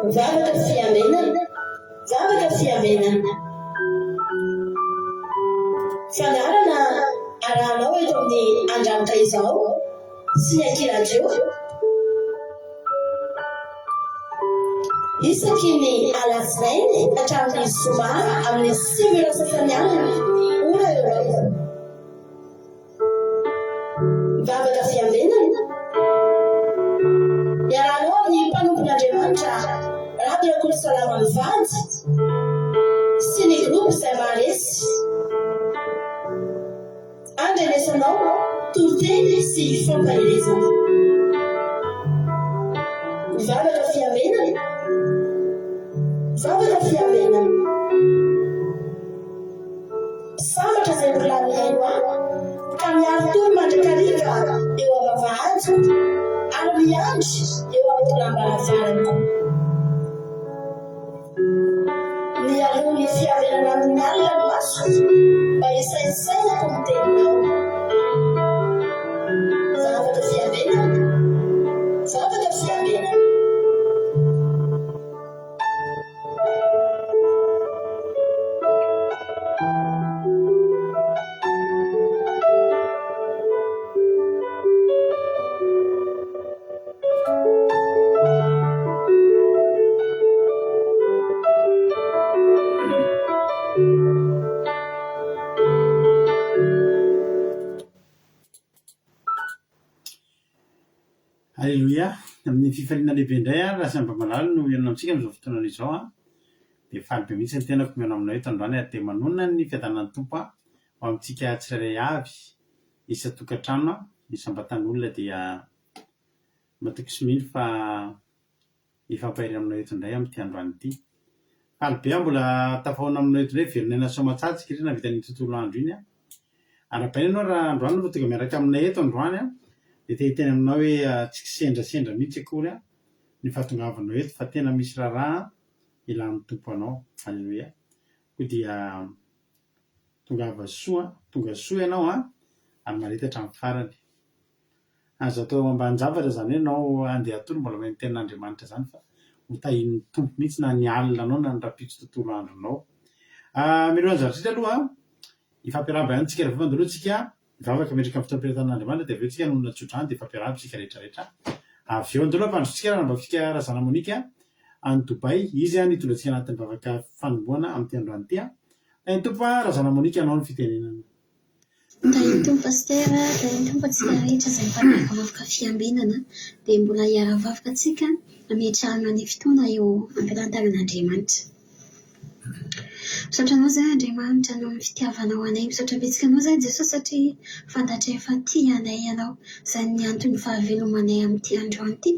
Vavaka fiambenana, vavaka fiambenana. Fandaharana arahanao eto amin'ny Andranitra Izao sy ny Aky Radio. Isaky ny alatsinainy hatramin'ny zoma amin'ny 9 ora sasany alina, ora Eoropa. Vavaka fiambenana. Iarahanao amin'ny mpanompon'Andriamanitra Raby Rakotosalama mivady sy ny groupe izay maharesy. Andrenesanao toriteny sy fampaherezana. Vavaka fiambenana. Vavaka fiambenana. Sambatra izay mbola mihaino ahy, ka miari-tory mandrakariva eo am-bavahadiko, ary miandry eo amin'ny tolam-baravarako. Mialoha ny fiarenana amin'ny alina ny masoko, mba hisaintsainako ny teninao. Vavaka fiambenana, vavaka fiambenana. Aleloia! Amin'ny fifaliana lehibe indray ary raha samy mba malala no hihaona amintsika amin'izao fotoana izao an! Dia faly be mihitsy ny tenako mihaona aminao eto androany ary dia manonona ny fiadanan'ny Tompo ho amintsika tsirairay avy, isan-tokantrano, isam-batan'olona dia matoky sy mino fa Hifampahery aminao eto indray amin'ity androany ity. Faly be aho mbola tafahaona aminao eto indray, velon'aina soamantsara tsika indrindra nahavita an'iny tontolo andro iny an. Arahabaina ianao raha androany no tonga miaraka aminay eto androany an, dia te hiteny aminao hoe tsy kisendrasendra mihitsy akory an ny fahatongavanao eto fa tena misy raharaha ilan'ny Tompo anao. Aleloia. Koa dia tongava soa, tonga soa ianao an, ary mahareta hatramin'ny farany. Aza atao ambanin-javatra izany hoe ianao handeha hatory mbola mahay ny tenin'Andriamanitra izany fa ho tahian'ny Tompo mihitsy na ny alina anao na ny rahampitso tontolo andronao. Mialohan'ny zavatra rehetra aloha, hifampiarahaba ihany tsika rehefa aloha tsika hivavaka miendrika amin'ny fotoam-piretan'Andriamanitra dia avy eo tsika hanonona tsodrano dia hifampiarahaba isika rehetra rehetra. Avy eo andeha aloha hampandroso-tsika ranambavintsika Razana Monica any Dubaï, izy no hitondra antsika anatin'ny vavaka fanombohana amin'ity androany ity. Tahin'ny Tompo Razana Monica anao ny fitenenana. Tahin'ny Tompo Pasitera, tahin'ny Tompo antsika rehetra izay mpanaraka vavaka fiambenana dia mbola hiara-vavaka antsika hametrahana ny fotoana eo am-pelantanan'Andriamanitra. Misaotra Anao izahay Andriamanitra noho ny fitiavanao anay, misaotra betsaka Anao izahay Jesosy satria fantatray fa tia anay Ianao, izany ny anton'ny fahavelomanay amin'ity androany ity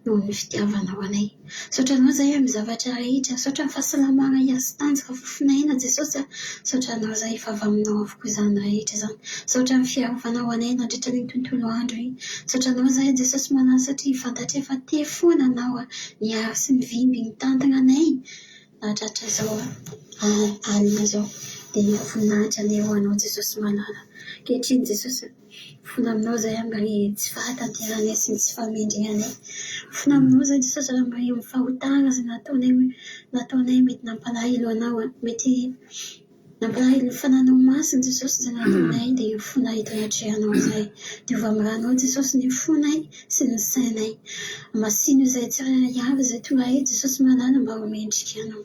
noho ny fitiavanao anay. Misaotra anao zahay amin'ny zavatra rehetra, misaotra amin'ny fahasalamana hery sy tanjaka fofon'aina Jesosy a, misaotra anao zahay fa avy aminao avokoa izany rehetra izany, misaotra amin'ny fiarovanao anay nandritra an'iny tontolo andro iny, misaotra anao zahay Jesosy malala satria fantatray fa tia foana anao niaro sy nivimby nitantana anay nahatratra izao alina izao, dia voninahitra anie ho anao Jesosy malala, ankehitriny Jesosy a. Mifona aminao izahay amin'ny tsy fahatanterahanay sy ny tsy fahamendrehanay. Mifona aminao izahay Jesosy raha mba eo amin'ny fahotana izay nataonay nataonay mety nampalahelo Anao an, mety nampalahelo ny Fananao Masina Jesosy izay nataonay dia mifona eto anatrehanao izahay. Diovy amin'ny ranao Jesosy ny fonay sy ny sainay. Masino izahay tsirairay avy izay tonga eto Jesosy malala mba ho mendrika Anao.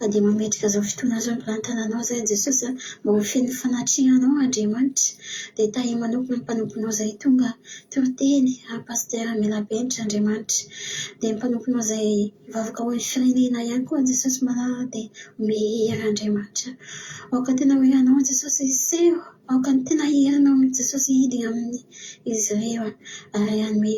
Na dia mametraka izao fotoana izao am-pilantananao izahay Jesosy a, mba ho feno fanatrehanao Andriamanitra, dia tahio manokana ny mpanomponao izay tonga toriteny ary Pasitera Melabenitra Andriamanitra, dia ny mpanomponao izay hivavaka ho an'ny firenena ihany koa Jesosy malala dia omeo hery Andriamanitra. Aoka tena ho Ianao Jesosy hiseho, aoka ny tena herinao mihitsy Jesosy hidina amin'izy ireo ary hanome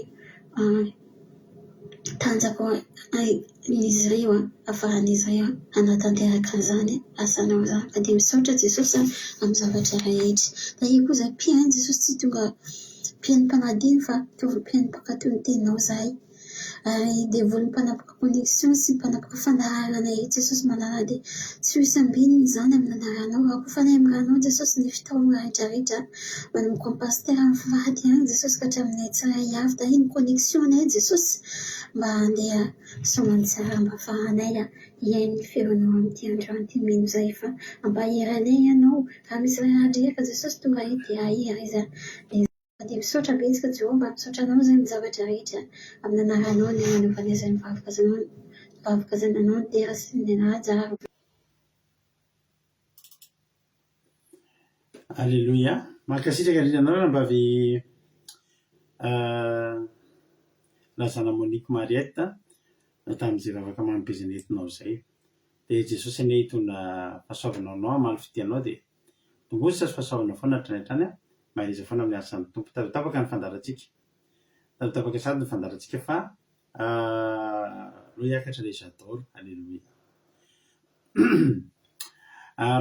Tanjaka ho an'izy ireo ahafahan'izy ireo hanatanteraka an'izany asanao izany. Ka dia misaotra Jesosy amin'ny zavatra rehetra. Tahio koa izahay mpihaino Jesosy tsy tonga mpihaino mpanadino fa tonga mpihaino mpankatò ny teninao izahay. Ary devoly mpanapaka connexion sy mpanapaka fandaharana eto Jesosy malala dia tsy ho isam-bininy izany amin'ny anaranao. Rakofanay amin'ny ranao Jesosy ny fitaomana rehetra rehetra manomboka amin'ny pasitera mivady ihany Jesosy ka hatraminay tsirairay avy. Tahio ny connexion nay Jesosy mba handeha soamantsara mba afahanay hihaino ny feonao amin'ity androany ity. Mino izahay fa hampahery anay ianao. Raha misy reradreraka Jesosy tonga eto dia hahery izy. Dia misaotra betsaka Jehovah, misaotra anao izay amin'ny zavatra rehetra, amin'ny anaranao no nanaovana izay mivavaka izany, mivavaka izay nanao ny dera sy ny haja ary. Aleloia! Mankasitraka indrindra anao ranabavy Razana Monique Mariette tamin'izay vavaka mamy be izay nentinao izay. Dia Jesosy anie hitondra fahasoavana ho anao hamaly fitia anao dia Tongosa sy fahasoavana foana hatrany hatrany an! Mahereza foana amin'ny asan'ny Tompo. Tady ho tapaka ny fandaharantsika. Tady ho tapaka sahady ny fandaharantsika fa aleo hiakatra ilay j'adore. Alléluia.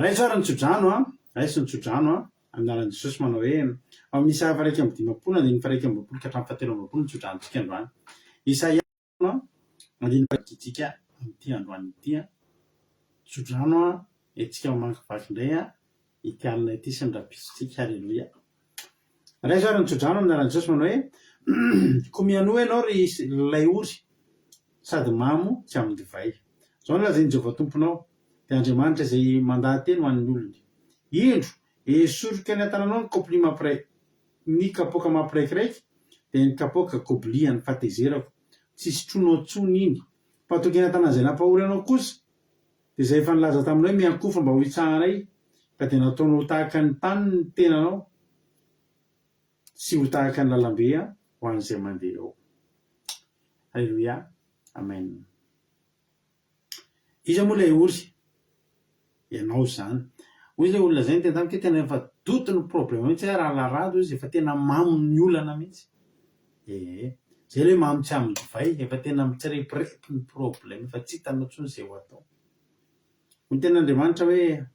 Raiso ary ny tsodrano an! Raiso ny tsodrano an! Amin'ny anaran'i Jesosy manao hoe, ao amin'ny Isaia faha-51 andininy faha-21 ka hatramin'ny fahatelo-amby-roapolo ny tsodranontsika androany. Isaia. Andininy vakintsika amin'ity androany ity an. Tsodrano an, entintsika mamakivaky indray an, ity alina ity sy ny rahampitsontsika. Aleloia. Raiso ary ny tsodrano amin'ny anaran'i Jesosy manao hoe, Koa mihainoa ianao ry ilay ory, sady mamo tsy amin-divay. Izao no lazain'i Jehovah Tomponao, dia Andriamanitra izay mandaha-teny ho an'ny olony, Indro, esoriko any an-tananao ny kaopy mampiray Ny kapoaka mampiraikiraiky dia ny kapoaka gobelian'ny fahatezerako, tsy sotroinao intsony iny. Fa toky eny an-tanan'izay nampahory anao kosa, dia izay efa nilaza taminao hoe miankohofa mba ho hitsahanay, ka dia nataonao ho tahaka ny tany ny tenanao, sy ho tahaka ny lalambe ho an'izay mandeha eo. Aleloia. Amen. Iza moa ilay ory? Ianao izany. Hoy ilay olona izay niteny tamiko hoe tena efa doute ny problème mihitsy aho raha Rado izy efa tena mamo ny olana mihitsy. Ee. Izay ilay hoe mamo tsy amin'ny divay, efa tena mitsirepirepy ny problème, efa tsy hitanao intsony izay ho atao. Hoy ny tenin'Andriamanitra hoe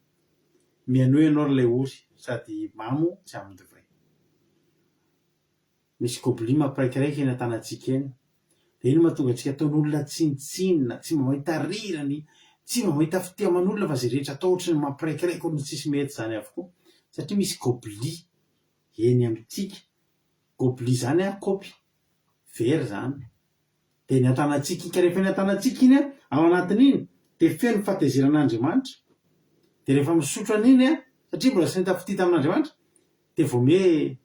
mihainoa ianao ry ilay ory sady mamo tsy amin'ny divay. Misy gobelin mampiraikiraiky eny an-tanantsika eny. Dia iny mahatonga antsika ataon'olona tsinontsinona, tsy mba mahita rirany, tsy mba mahita fitia aman'olona fa izay rehetra atao ohatran'ny mampiraikiraiky ohatran'ny tsisy mety izany avokoa. Satria misy gobelin eny amintsika. Gobelin izany an, kaopy, vera izany. Dia eny an-tanantsika iny, ka rehefa eny an-tanantsika iny an, ao anatin'iny dia feno fahatezeran'Andriamanitra. Dia rehefa misotro an'iny an, satria mbola tsy nahita fitia tamin'Andriamanitra, dia vao miha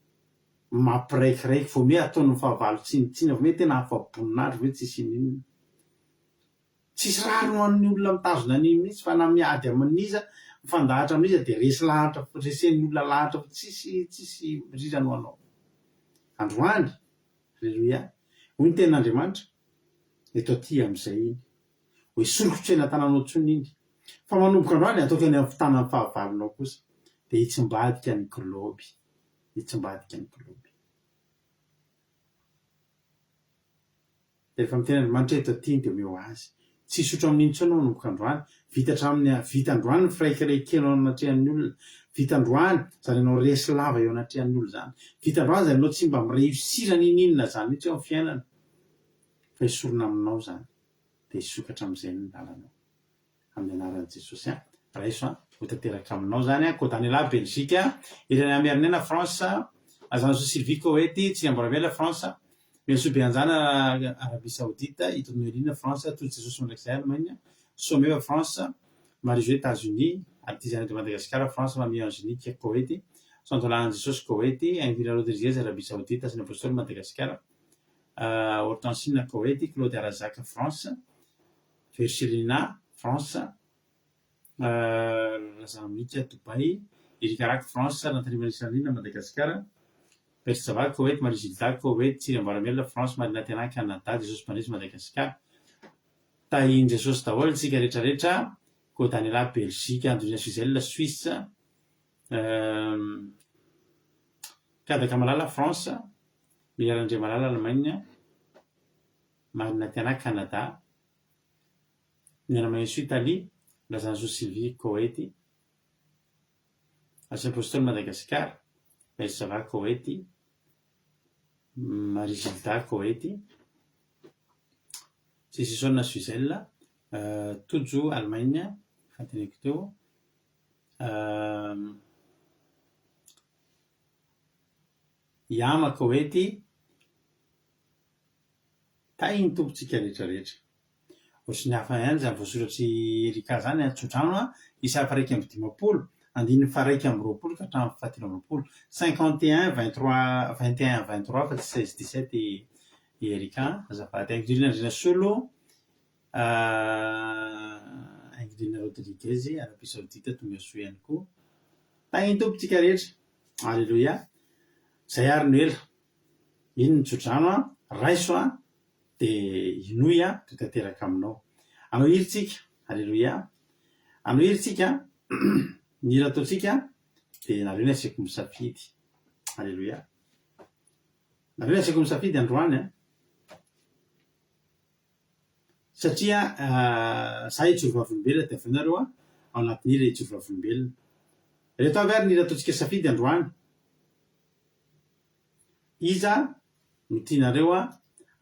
mampiraikiraiky, vao miha ataon'ny fahavalo tsinontsinona, vao miha tena afa-boninahitra, vao miha tsisy ininona. Tsisy rariny ho an'ny olona mitazona an'iny mihitsy fa na miady amin'iza, mifandahatra amin'iza dia resy lahatra, resen'ny olona lahatra fa tsisy tsisy rirany ho anao. Androany, Aleloia, hoy ny tenin'Andriamanitra, eto aty amin'izay iny. Ho esoriko tsy eny an-tananao intsony iny. Fa manomboka androany, ataoko eny amin'ny tanan'ny fahavalonao kosa. Dia hitsimbadika ny gilaoby. Hitsimbadika ny gilaoby. Dia rehefa miteny Andriamanitra hoe eto aty iny dia omeo azy. Tsy hisotro amin'iny intsony aho manomboka androany. Vita hatramin'ny, vita androany ny firaikiraikenao anatrehan'ny olona. Vita androany izany ianao resy lava eo anatrehan'ny olona izany. Vita androany izany ianao tsy mba mi-réussir n'inon'inona izany mihitsy eo amin'ny fiainana. Fa esorina aminao izany. Dia hisokatra amin'izay ny lalanao. Amin'ny anaran'i Jesosy an. Raiso an. Ho tanteraka aminao izany an. Kodanela, Belgique. Irene Miarinena, France. Azanasoa Sylvie, Koety. Tsiamboramela, France. Miasoa Beanjana, Arabie Saoudite. Ito Noeline, France. Tojo Jesosy Mandrakizay, Allemagne. Someva, France. Marie-Jo, Etats-Unis. Artisanat de Madagascar, France. Mamie Angélique, Koety. Sandola Jesosy, Koety. Indira Rodriguez, Arabie Saoudite. Asan'ny Apostoly, Madagascar. Hortensine, Koety. Claude Arazaka, France. Vercelina, France, Razanamika, Dubaï, Eric Arac, France, Nathalie Marie-Charline, Madagascar, Berthe Java, Koweït, Marie Gilda, Koweït, Tsiry Amboaramela, France, Marina Tena, Canada, Jesosy Mpandresy, Madagascar. Tahin'i Jesosy daholo isika rehetra rehetra, Koa Daniela, Belgique, Andrina Gisèle, Suisse, Kadaka Malala, France, Miriam Andriamalala, Allemagne, Marina Tena, Canada, Miara-maheso Italie, Lazanjo Sylvie, Koety, Asia Apostoly Madagascar, Belzava, Koety, Marie Gilda, Koety. Sisison Suzel, Tojo Allemagne, efa noteneniko teo. Yama Koety, Tahin'ny Tompo tsika rehetra rehetra. Ohatry ny hafa ihany izany voasoratr'i Erika izany an, tsodrano an, isa faha-51, andininy faha-21 ka hatramin'ny faha-23, 51 23, 21 23 fa tsy 16 17 i i Erika an, azafady. Haingodrina Andrianasolo, Haingodrina Rodriguez, Arabie Saoudite, tonga soa ihany koa. Tahin'ny Tompo tsika rehetra. Aleloia. Izay ary no ela. Iny ny tsodrano an, raiso an, dia inoy an, dia ho tanteraka aminao. Anao hira tsika, Aleloia. Anao hira tsika, ny hira ataontsika dia nareo ny aseko misafidy. Aleloia. Nareo ny aseko misafidy androany an. Satria za hijoro vavolombelona dia avy eo nareo an, ao anatin'ny hira hijoro vavolombelona. Ireto avy ary ny hira ataontsika safidy androany. Iza no tianareo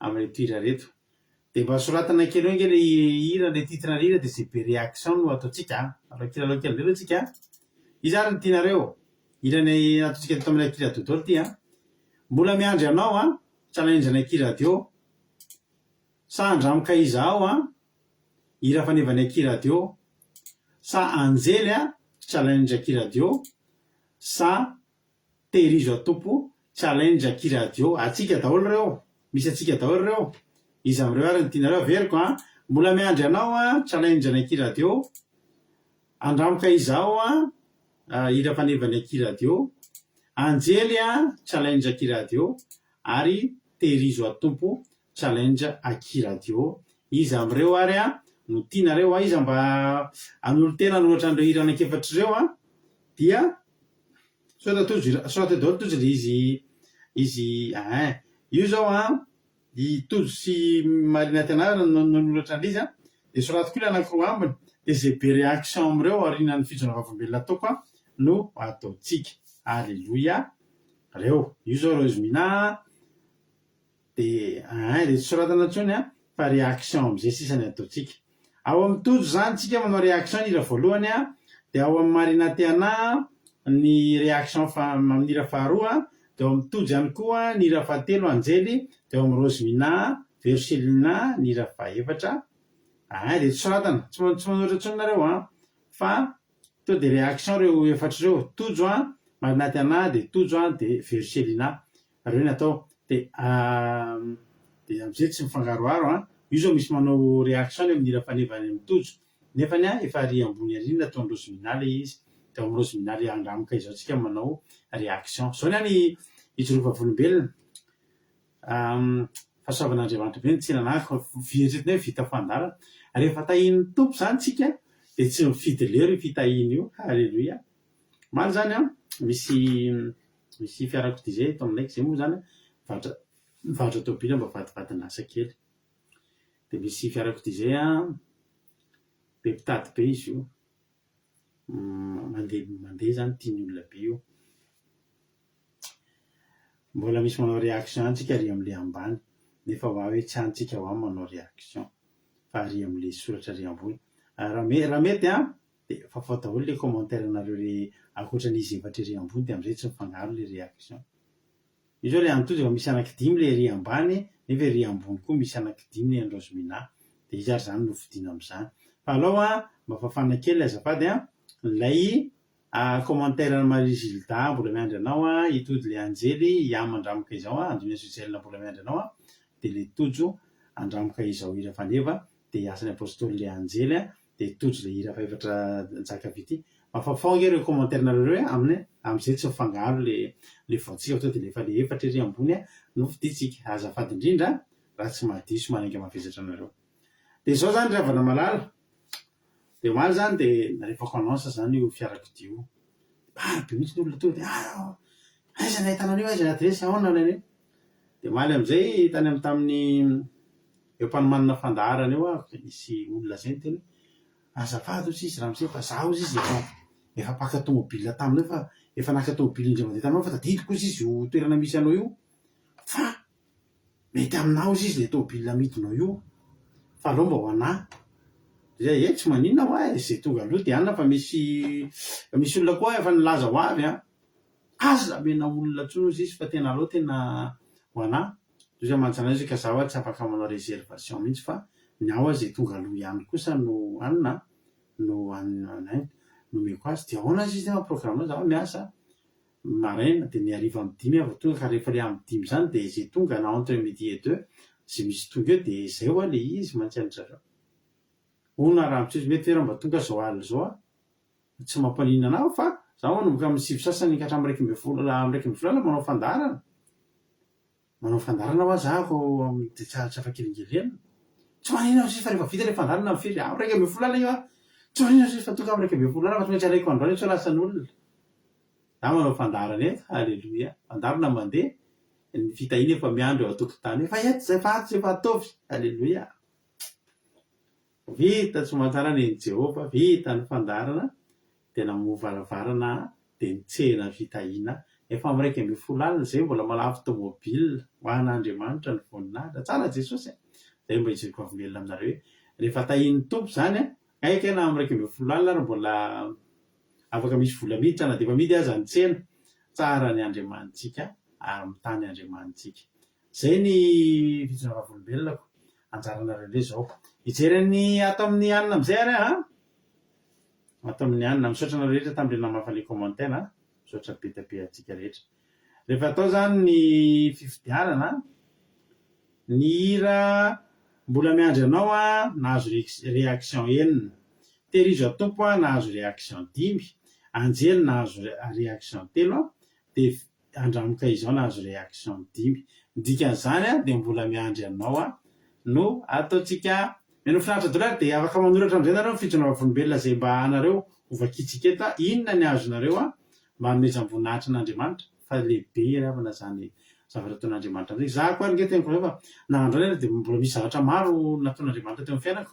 amin'ireto hira ireto? Dia mba soratana kely eo ange ilay hira, ilay titre an'ilay hira dia izay be réaction no ataontsika a! Alao kilalao kely indray aloha tsika a! Iza ary no tianareo? Hira ny nataontsika teto amin'ny Akia Radio daholo ity a! Mbola miandry anao a! Challenge an'i Akia Radio. Sa andramo iza ao a! Hira fanevan'i Akia Radio. Sa Anjely a! Challenge Akia Radio. Sa Tehirizo Tompo challenge aky radio atsika daholo reo misy atsika daholo reo iza amireo ary no tianareo averiko an mbola miandry anao an challenge ny aky radio andramoka izaho an hira faneva ny aky radio anjely an challenge aky radio ary tehirizo a Tompo challenge aky radio iza amireo ary an no tianareo an iza mba hanolo-tena hanoratra an'ireo hira anankiefatra ireo an dia Soa Tojo, soa daholo Tojo le izy izy ein. Io zao an, i Tojo sy Marina Tianara no nanoratra an'ilay izy an, dia soraty koa ilay anankiroa ambiny, dia izay be réaction amin'ireo aorianan'ny fijoroana vavolombelona ataoko an no ataontsika. Aleloia. Reo. Io zao Rose Mina an. Dia ein dia tsy soratana intsony an, fa réaction amin'izay sisa ny ataontsika. Ao amin'ny Tojo izany tsika manao réaction ny hira voalohany an, dia ao amin'ny Marina Tiana ny réaction fa amin'ny hira faharoa, dia ao amin'ny Tojo ihany koa ny hira fahatelo Anjely, dia ao amin'ny Rose Mina, Veroselina ny hira fahefatra. Ein dia tsy soratana, tsy tsy manoratra intsony nareo an, fa to dia réaction ireo efatra ireo, Tojo an, Marina Tiana, dia Tojo an, dia Veroselina. Reo ny atao de de amzay tsy mifangaroharo an! Io zao misy manao réaction any amin'ny hira faneva any amin'ny Tojo nefany an efa ary ambony ary nataon'i Rosemina le izy de ao amin'ny Rosemina le andramoka izao tsika manao réaction. Zao ny any ijoroa vavolombelona fahasoavan'Andriamanitra be ny tsy nanahaka fieritreretina hoe vita fandaharana. Rehefa tahian'ny Tompo zany tsika de tsy mifidy lera io fitahiana io. Haleloia. Omaly zany an misy Misy fiarakodia izay eto aminay, izay moa izany mivarotra mivarotra tôbila mba vadivadin'asa kely. Dia misy fiarakodia izay an, be mpitady be izy io, mandeha mandeha izany tian'ny olona be io. Mbola misy manao réaction ihany tsika ary amin'ilay ambany, nefa hoa hoe tsy any tsika hoa manao réaction fa ary amin'ilay soratra ary ambony. Raha me- raha mety an, Dia fafao daholo le commentaire nareo re ankoatra an'izy efatra ery ambony dia amizay tsy mifangaro le réaction. Io zao le an'i Tojo efa misy anaky dimy le ery ambany nefa ery ambony koa misy anaky dimy ny an'i Rosemina dia iza ary zany no fidina amizany. Fa alao an mba fafana kely azafady an ilay commentaire an'i Marie Gilda mbola miandry anao an, i Tody le anjely, i Ama andramoka izao an, Andonia Sujel mbola miandry anao an, dia le Tojo andramoka izao hira faneva dia asan'ny apostoly le anjely an, Dia tojo ilay hira fahefatra Njaka Vity. Mba fafao ange ireo commentaire nareo ireo e, aminy amin'izay tsy mifangaro le le voantsika fa tonga dia le efa le efatra ery ambony no fidintsika. Azafady indrindra raha tsy mahadiso manainga mavesatra anareo. Dia izao izany ry havana malala, dia omaly izany dia nalefako annonce izany io fiarakodia io. Maro be mihitsy ny olona tonga dia ah aiza no ahitana an'io, aiza ny adiresy, ahoana ny an'io. Dia omaly amin'izay tany amin'ny tamin'ny eo am-panomanana fandaharana eo aho dia nisy olona izay niteny hoe azafady hozy izy ramose fa za hozy izy efa efa mpaka tomobile taminao fa efa naka tomobile indray mandeha taminao fa tadidiko hozy izy io toerana misy anao io fa mety aminao hozy izy ilay tomobile amidinao io. Fa aleo mba ho anà. Dia zay, eh tsy maninona hoa e, zay tonga aloha dia anona fa misy misy olona koa efa nilaza ho avy an. Aza amena olona intsony hozy izy fa tena aleo tena ho anà. Dia hoy mantsy anay izy ka za hoa tsy afaka manao réservation mihitsy fa ny ahy hoa zay tonga aloha ihany kosa no anona an, no anona nomeko azy. Dia ahoana hozy izy nefa programme-nao, za hoa miasa maraina dia ny hariva amin'ny dimy aho vao tonga ka rehefa ilay amin'ny dimy izany dia izay tonga na entre midi et deux izay misy tonga eo dia izay hoa ilay izy mantsy an-dry zareo. Hono aho rahampitso izy mety ve raha mba tonga izao alina izao aho? Tsy mampaninona anah fa za manomboka amin'ny sivy sasany ka hatramin'ny 11 amin'ny 11 alina manao fandaharana. Manao fandaharana hoa za ko dia tsy tsy afaka elingelenina. Tsy maninona sisa fa rehefa vita ilay fandaharana amin'ny firy? Amin'ny 11 alina io aho. Tsy maninona sisa fa tonga amin'ny 11 alina fa tsy maintsy alaiko androany io sao lasan'olona. Za manao fandaharana eto, aleloia. Fandaharana mandeha, ny fitahiana efa miandry eo an-tokotany. Efa eto izay, efa ato izay, efa ataovy. Aleloia. Vita soamantsara nen'i Jehovah, vita ny fandaharana, dia namoha varavarana dia nitsena fitahiana. Efa amin'ny 11 alina izay mbola malafo tomobile. Ho an'Andriamanitra ny voninahitra. Tsara Jesosy a! Izay mba hijoro vavolombelona aminareo hoe rehefa tahian'ny Tompo izany an, hay kay na amin'ny 11 alina ary mbola afaka misy vola miditra na dia efa mihidy aza ny tsena. Tsara ny Andriamanitsika ary mitahy ny Andriamanitsika. Izay ny fijoroana vavolombelonako. Anjaranareo indray izao. Hijery an'ny ato amin'ny anona amin'izay ary aho an! Ato amin'ny anona. Misaotra anareo rehetra tamin'ireo namafa ilay commentaire an! Misaotra be dia be antsika rehetra. Rehefa atao izany ny fifidianana, ny hira Mbola miandry anao an, nahazo réaction enina. Tehirizo Tompo an, nahazo réaction dimy. Anjely nahazo réaction telo an, dia Andramoka izao nahazo réaction dimy. Ny dikan'izany an dia mbola miandry anao an no ataontsika. Mino finaritra daholo ary dia afaka manoratra amin'izay nareo ny fijoroana vavolombelona izay mba anareo ho vakintsika eto an, inona ny azonareo an mba hanomezam-boninahitra an'Andriamanitra fa lehibe ry havana izany zavatra ataon'Andriamanitra amintsika. Za koa ary nge teniko anareo fa na androany ary dia mbola misy zavatra maro nataon'Andriamanitra teo amin'ny fiainako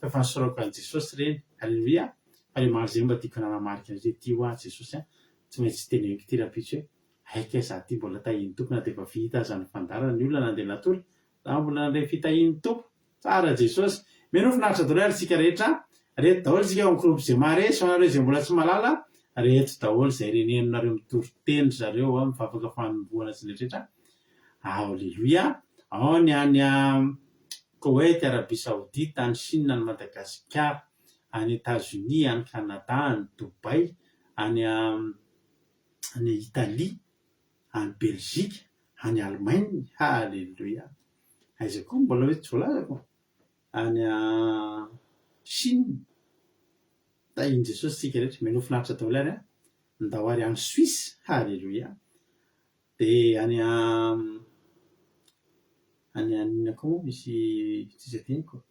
fa efa nisaorako an'i Jesosy ireny. Aleloia! Fa le maro izay mba tiako nanamarika an'izay hoe tia ho ahy Jesosy an. Tsy maintsy teneniko ity rahampitso hoe, hay kay za ty mbola tahian'ny Tompo na dia efa vita aza ny fandaharana, ny olona nandeha natory, za mbola nandray fitahian'ny Tompo. Tsara Jesosy. Mino finaritra daholo ary isika rehetra. Reto daholo isika ao amin'ny groupe Zemare, sy ho anareo izay mbola tsy mahalala, reto daholo izay renenonareo mitory teny ry zareo a, mivavaka fanombohana sy ny rehetra. Aleloia. Ao ny any Koweït, Arabie Saoudite, any Chine, any Madagasikara, any Etats-Unis, any Canada, any Dubaï, any any Italie, any Belgique, any Allemagne, haleloia! Aiza koa mbola hoe tsy voalazako? Any Chine, tahin'i Jesosy isika rehetra, mihainoa finaritra daholo ary an! Ndao ary any Suisse, haleloia! Dia any any inona koa moa misy tsisy adinoko?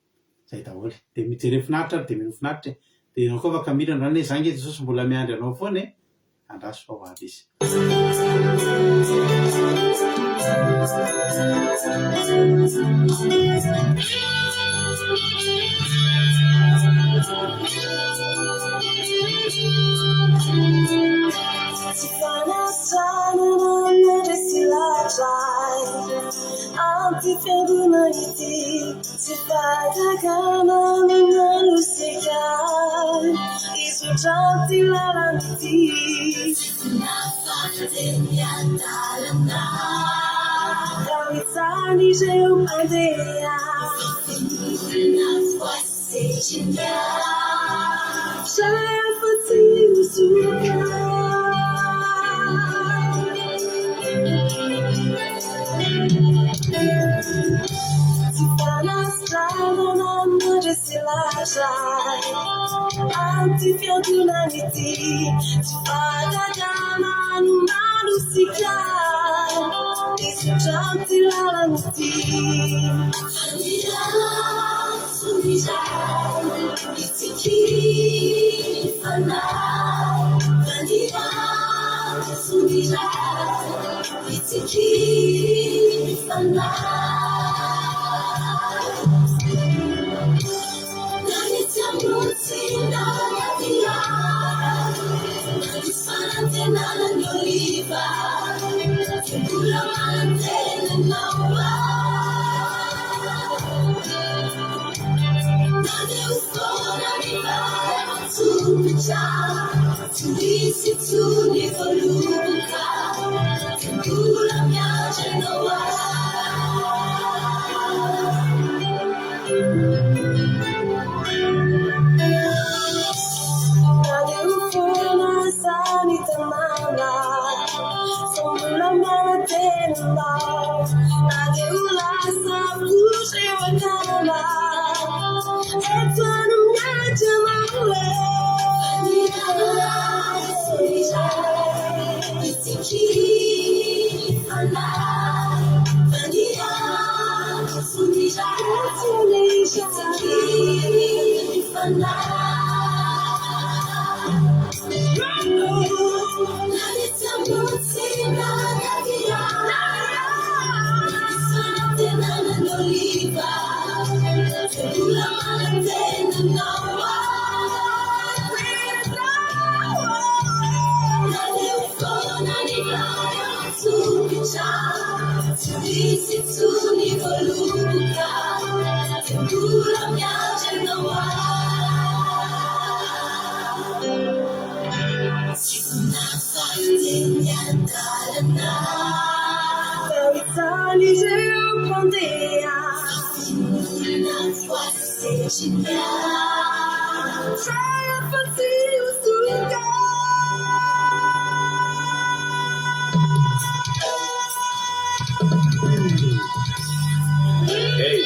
Zay daholo. Dia mijere finaritra ary dia mino finaritra e. Dia ianao koa afaka mihira androany hoe za nge Jesosy mbola miandry anao foana e. Andraso fa ho avy izy. Tsy fanasitranana nandresy lahatra ahy amin'ity fiangonana ity. Tsy fahagagana no nanosika ahy hizotra amin'ity lalana ity. Tsy nahafaty adalana raha mitsaha ireo mpandeha. Finoana voasetriny Rehefa tsy hosoka. Tsy fanasitranana nandresy lahatra ahy amin'ity fiangonana ity. Tsy fahagagana no nanosika ahy hizotra amin'ity lalana ity. Hey!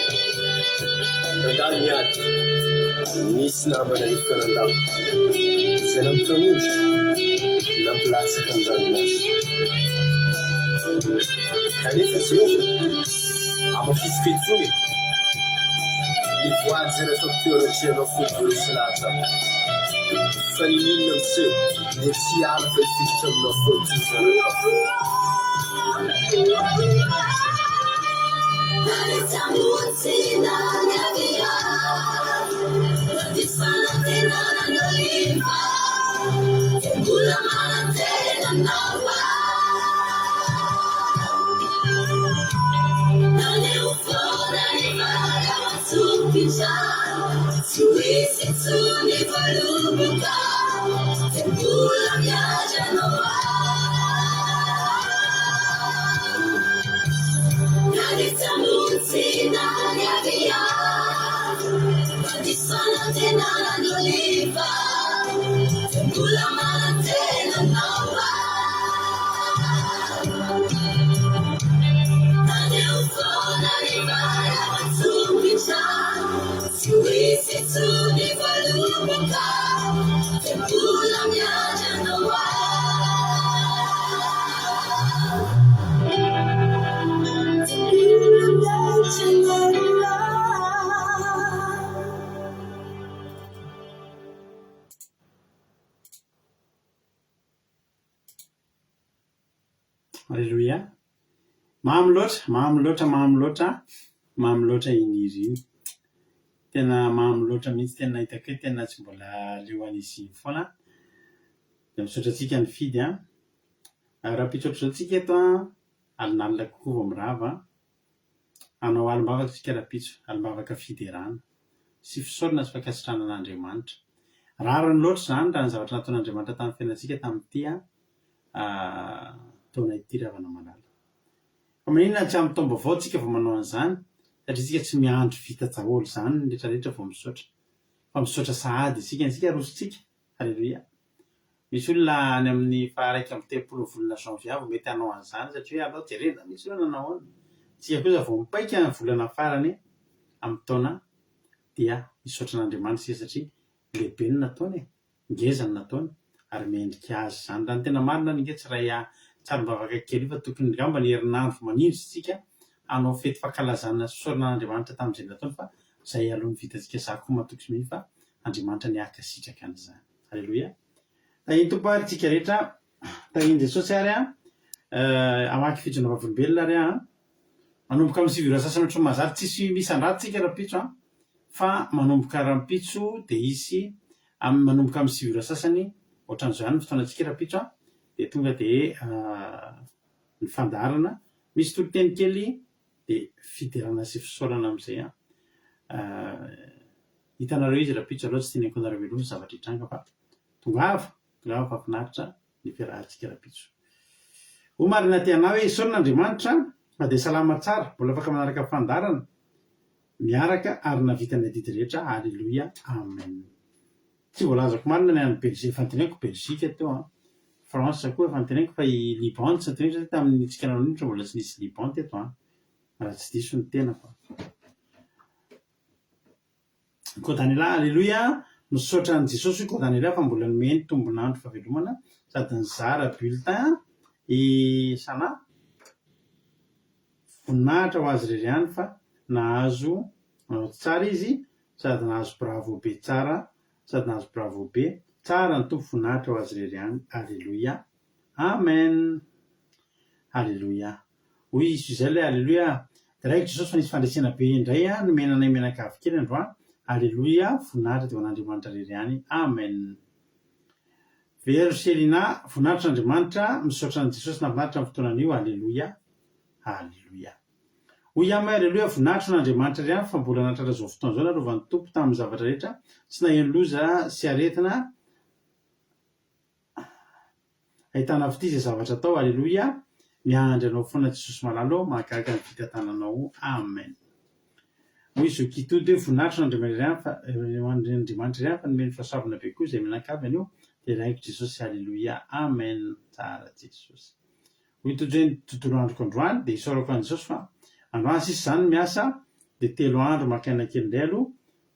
Nandalo ny ady, nisy namana efa nandao, izay nampifanondro, nampilatsaka ny ranomaso. Kanefa Jehovah, hamafisiko intsony e! Ny voady izay nataoko teo anatrehanao fony vao resy lahatra aho. Fa n'inon'inona miseho dia tsy hiala fa hifikitra aminao foana ity zanakao. Aleloia. Mamy loatra, mamy loatra, mamy loatra, mamy loatra iny hira iny. Tena mamy loatra mihitsy, tena hitako hoe tena tsy mbola leo an'izy iny foana. Dia misaotra antsika nifidy an. Rahampitso ohatr'izao tsika eto an, alinalina kokoa vao mirava an. Hanao alim-bavaka isika rahampitso, alim-bavaka fiderana sy fisaorana sy fankasitrahana an'Andriamanitra. Rariny loatra izany raha ny zavatra nataon'Andriamanitra tamin'ny fiainantsika tamin'ity taona ity ry havana malala. Fa maninona tsy amin'ny taom-baovao tsika vao manao an'izany? Satria isika tsy miandry vita daholo izany ny rehetra rehetra vao misaotra. Fa misaotra sahady isika, isika arosontsika. Aleloia. Misy olona any amin'ny faha 31 volana janvier vao mety hanao an'izany satria hoe aleo jerena mihitsy hoe nanao ahoana. Isika kosa vao mipaika ny volana farany amin'ny taona dia misaotra an'Andriamanitra isika satria lehibe ny nataony e, ngeza ny nataony ary mendrika azy izany. Raha ny tena marina ary ange tsy iray tsarom-bavaka kely io fa tokony angamba ny herinandro maninjy isika hanao fety fankalazana sy fisaorana an'Andriamanitra tamin'izay nataony fa izay aloha ny vitantsika izaho koa matoky sy mino fa Andriamanitra ny hankasitraka an'izany. Aleloia. Tahin'ny Tompo ary tsika rehetra. Tahin'i Jesosy ary an. Hamaky fijoroana vavolombelona ary aho an. Manomboka amin'ny 9 ora sasany ohatran'ny mahazatra. Tsisy misy andraty tsika rahampitso an. Fa manomboka rahampitso dia hisy amin'ny manomboka amin'ny 9 ora sasany ohatran'izao ihany ny fotoanantsika rahampitso an. Dia tonga dia ny fandaharana. Misy toriteny kely dia fiderana sy fisaorana amin'izay an. Hitanareo izy rahampitso aloha tsy teneniko anareo mialoha ny zavatra hitranga fa tongava, tongava fa finaritra ny fiarahantsika rahampitso. Hoy Marina Tiana hoe isaorana Andriamanitra fa dia salama tsara, mbola afaka manaraka fandaharana miaraka ary nahavita ny adidy rehetra, Aleloia, Amen. Tsy voalazako marina ny any Belgique, efa noteneniko Belgique teo an, France koa efa noteneniko fa i Liban no tsy noteneniko satria tamin'ny tsika nanonitra mbola tsy nisy Liban teto an, raha tsy diso ny tenako an. Kodanela, Aleloia, misaotra an'i Jesosy hoy Kodanela fa mbola nomeny tombon'andro fahavelomana sady nizara bulletin i Sana, voninahitra ho azy irery ihany fa nahazo naoty tsara izy sady nahazo bravo be tsara sady nahazo bravo be tsara ny Tompo voninahitra ho azy irery ihany Aleloia Amen Aleloia Hoy i Gisèle Aleloia Deraiko Jesosy fa nisy fandresena be indray nomena anay mianakavy kely androany Aleloia voninahitra dia ho an'Andriamanitra irery ihany Amen Vero Selina Voninahitra Andriamanitra misaotra an'i Jesosy nahafinaritra ny fotoana anio Aleloia Aleloia Hoy aho Aleloia voninahitra ho an'Andriamanitra irery ihany fa mbola nahatratra izao fotoana izao narovan'ny Tompo tamin'ny zavatra rehetra tsy naheno loza sy aretina Ahitana fitia izay zavatra atao Aleloia miandry anao foana Jesosy malala ô mahagaga ny fitantananao Amen Hoy Zoky Tody hoe voninahitra ho an'Andriamanitra irery ihany fa nomeny fahasoavana be koa izay mianakavy anio dia raiko Jesosy Aleloia Amen Tsara Jesosy Hoy Tojo hoe ny tontolo androko androany dia isaorako an'i Jesosy fa androany sisa izany miasa dia telo andro maka aina kely indray aloha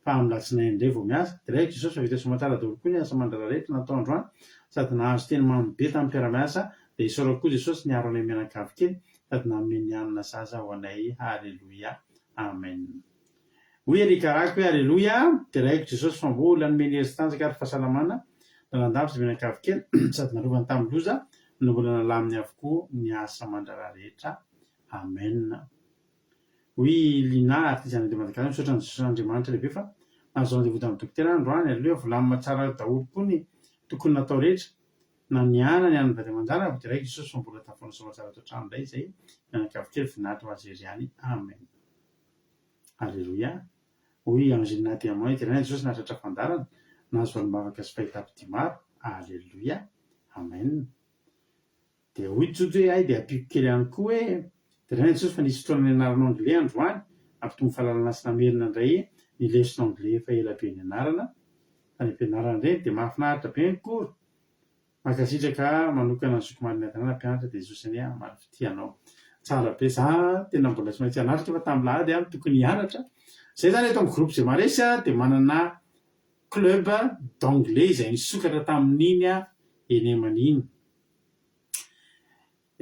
fa amin'ny latsinainy indray vao miasa. Deraiko Jesosy fa vita soamantsara daholo koa ny asa aman-draharaha rehetra natao androany sady nahazo teny mamy be tamin'ny mpiara-miasa dia isaorako koa Jesosy niaro anay mianakavy kely sady nanome ny hanina sahaza ho anay Haleloia Amen Hoy Eric Arako hoe Aleloia deraiko Jesosy fa mbola nomeny hery sy tanjaka ary fahasalamana lalandava izy mianakavy kely sady narovany tamin'ny loza no mbola nalaminy avokoa ny asa aman-draharaha rehetra Amen Hoy i Lina, artiste de Madagascar, Misaotra an'i Jesosy Andriamanitra lehibe fa nahazo rendez-vous tamin'ny dokotera aho androany, aleo volamina tsara daholo koa ny tokony natao rehetra, na ny ahy na ny an'ny vady aman-janako, dia raiko Jesosy fa mbola tafahaona soamantsara ato an-trano indray izay mianakavy kely voninahitra ho azy irery ihany, Amen. Aleloia. Hoy i Angelina Diamant, Deraina Jesosy nahatratra fandaharana, nahazo valim-bavaka sy fahitam-pitia maro, Aleloia. Amen. Dia hoy Jojo hoe hay dia ampiako kely ihany koa hoe, deraina Jesosy fa nisy fotoana nianarana anglais androany, nampitombo fahalalana sy namerina indray ny lesona anglais efa ela be nianarana tany am-pianarana ireny, dia mahafinaritra be ny cours. Mankasitraka manokana an'i Zoky Marina Adrien nampianatra dia Jesosy anie hamaly fitia anao. Tsara be, za tena mbola tsy maintsy hanatrika fa tamin'ny lahady aho no tokony hianatra. Zay zany eto amin'ny groupe Zemaresy dia manana club d'anglais izay nisokatra tamin'iny enemana iny.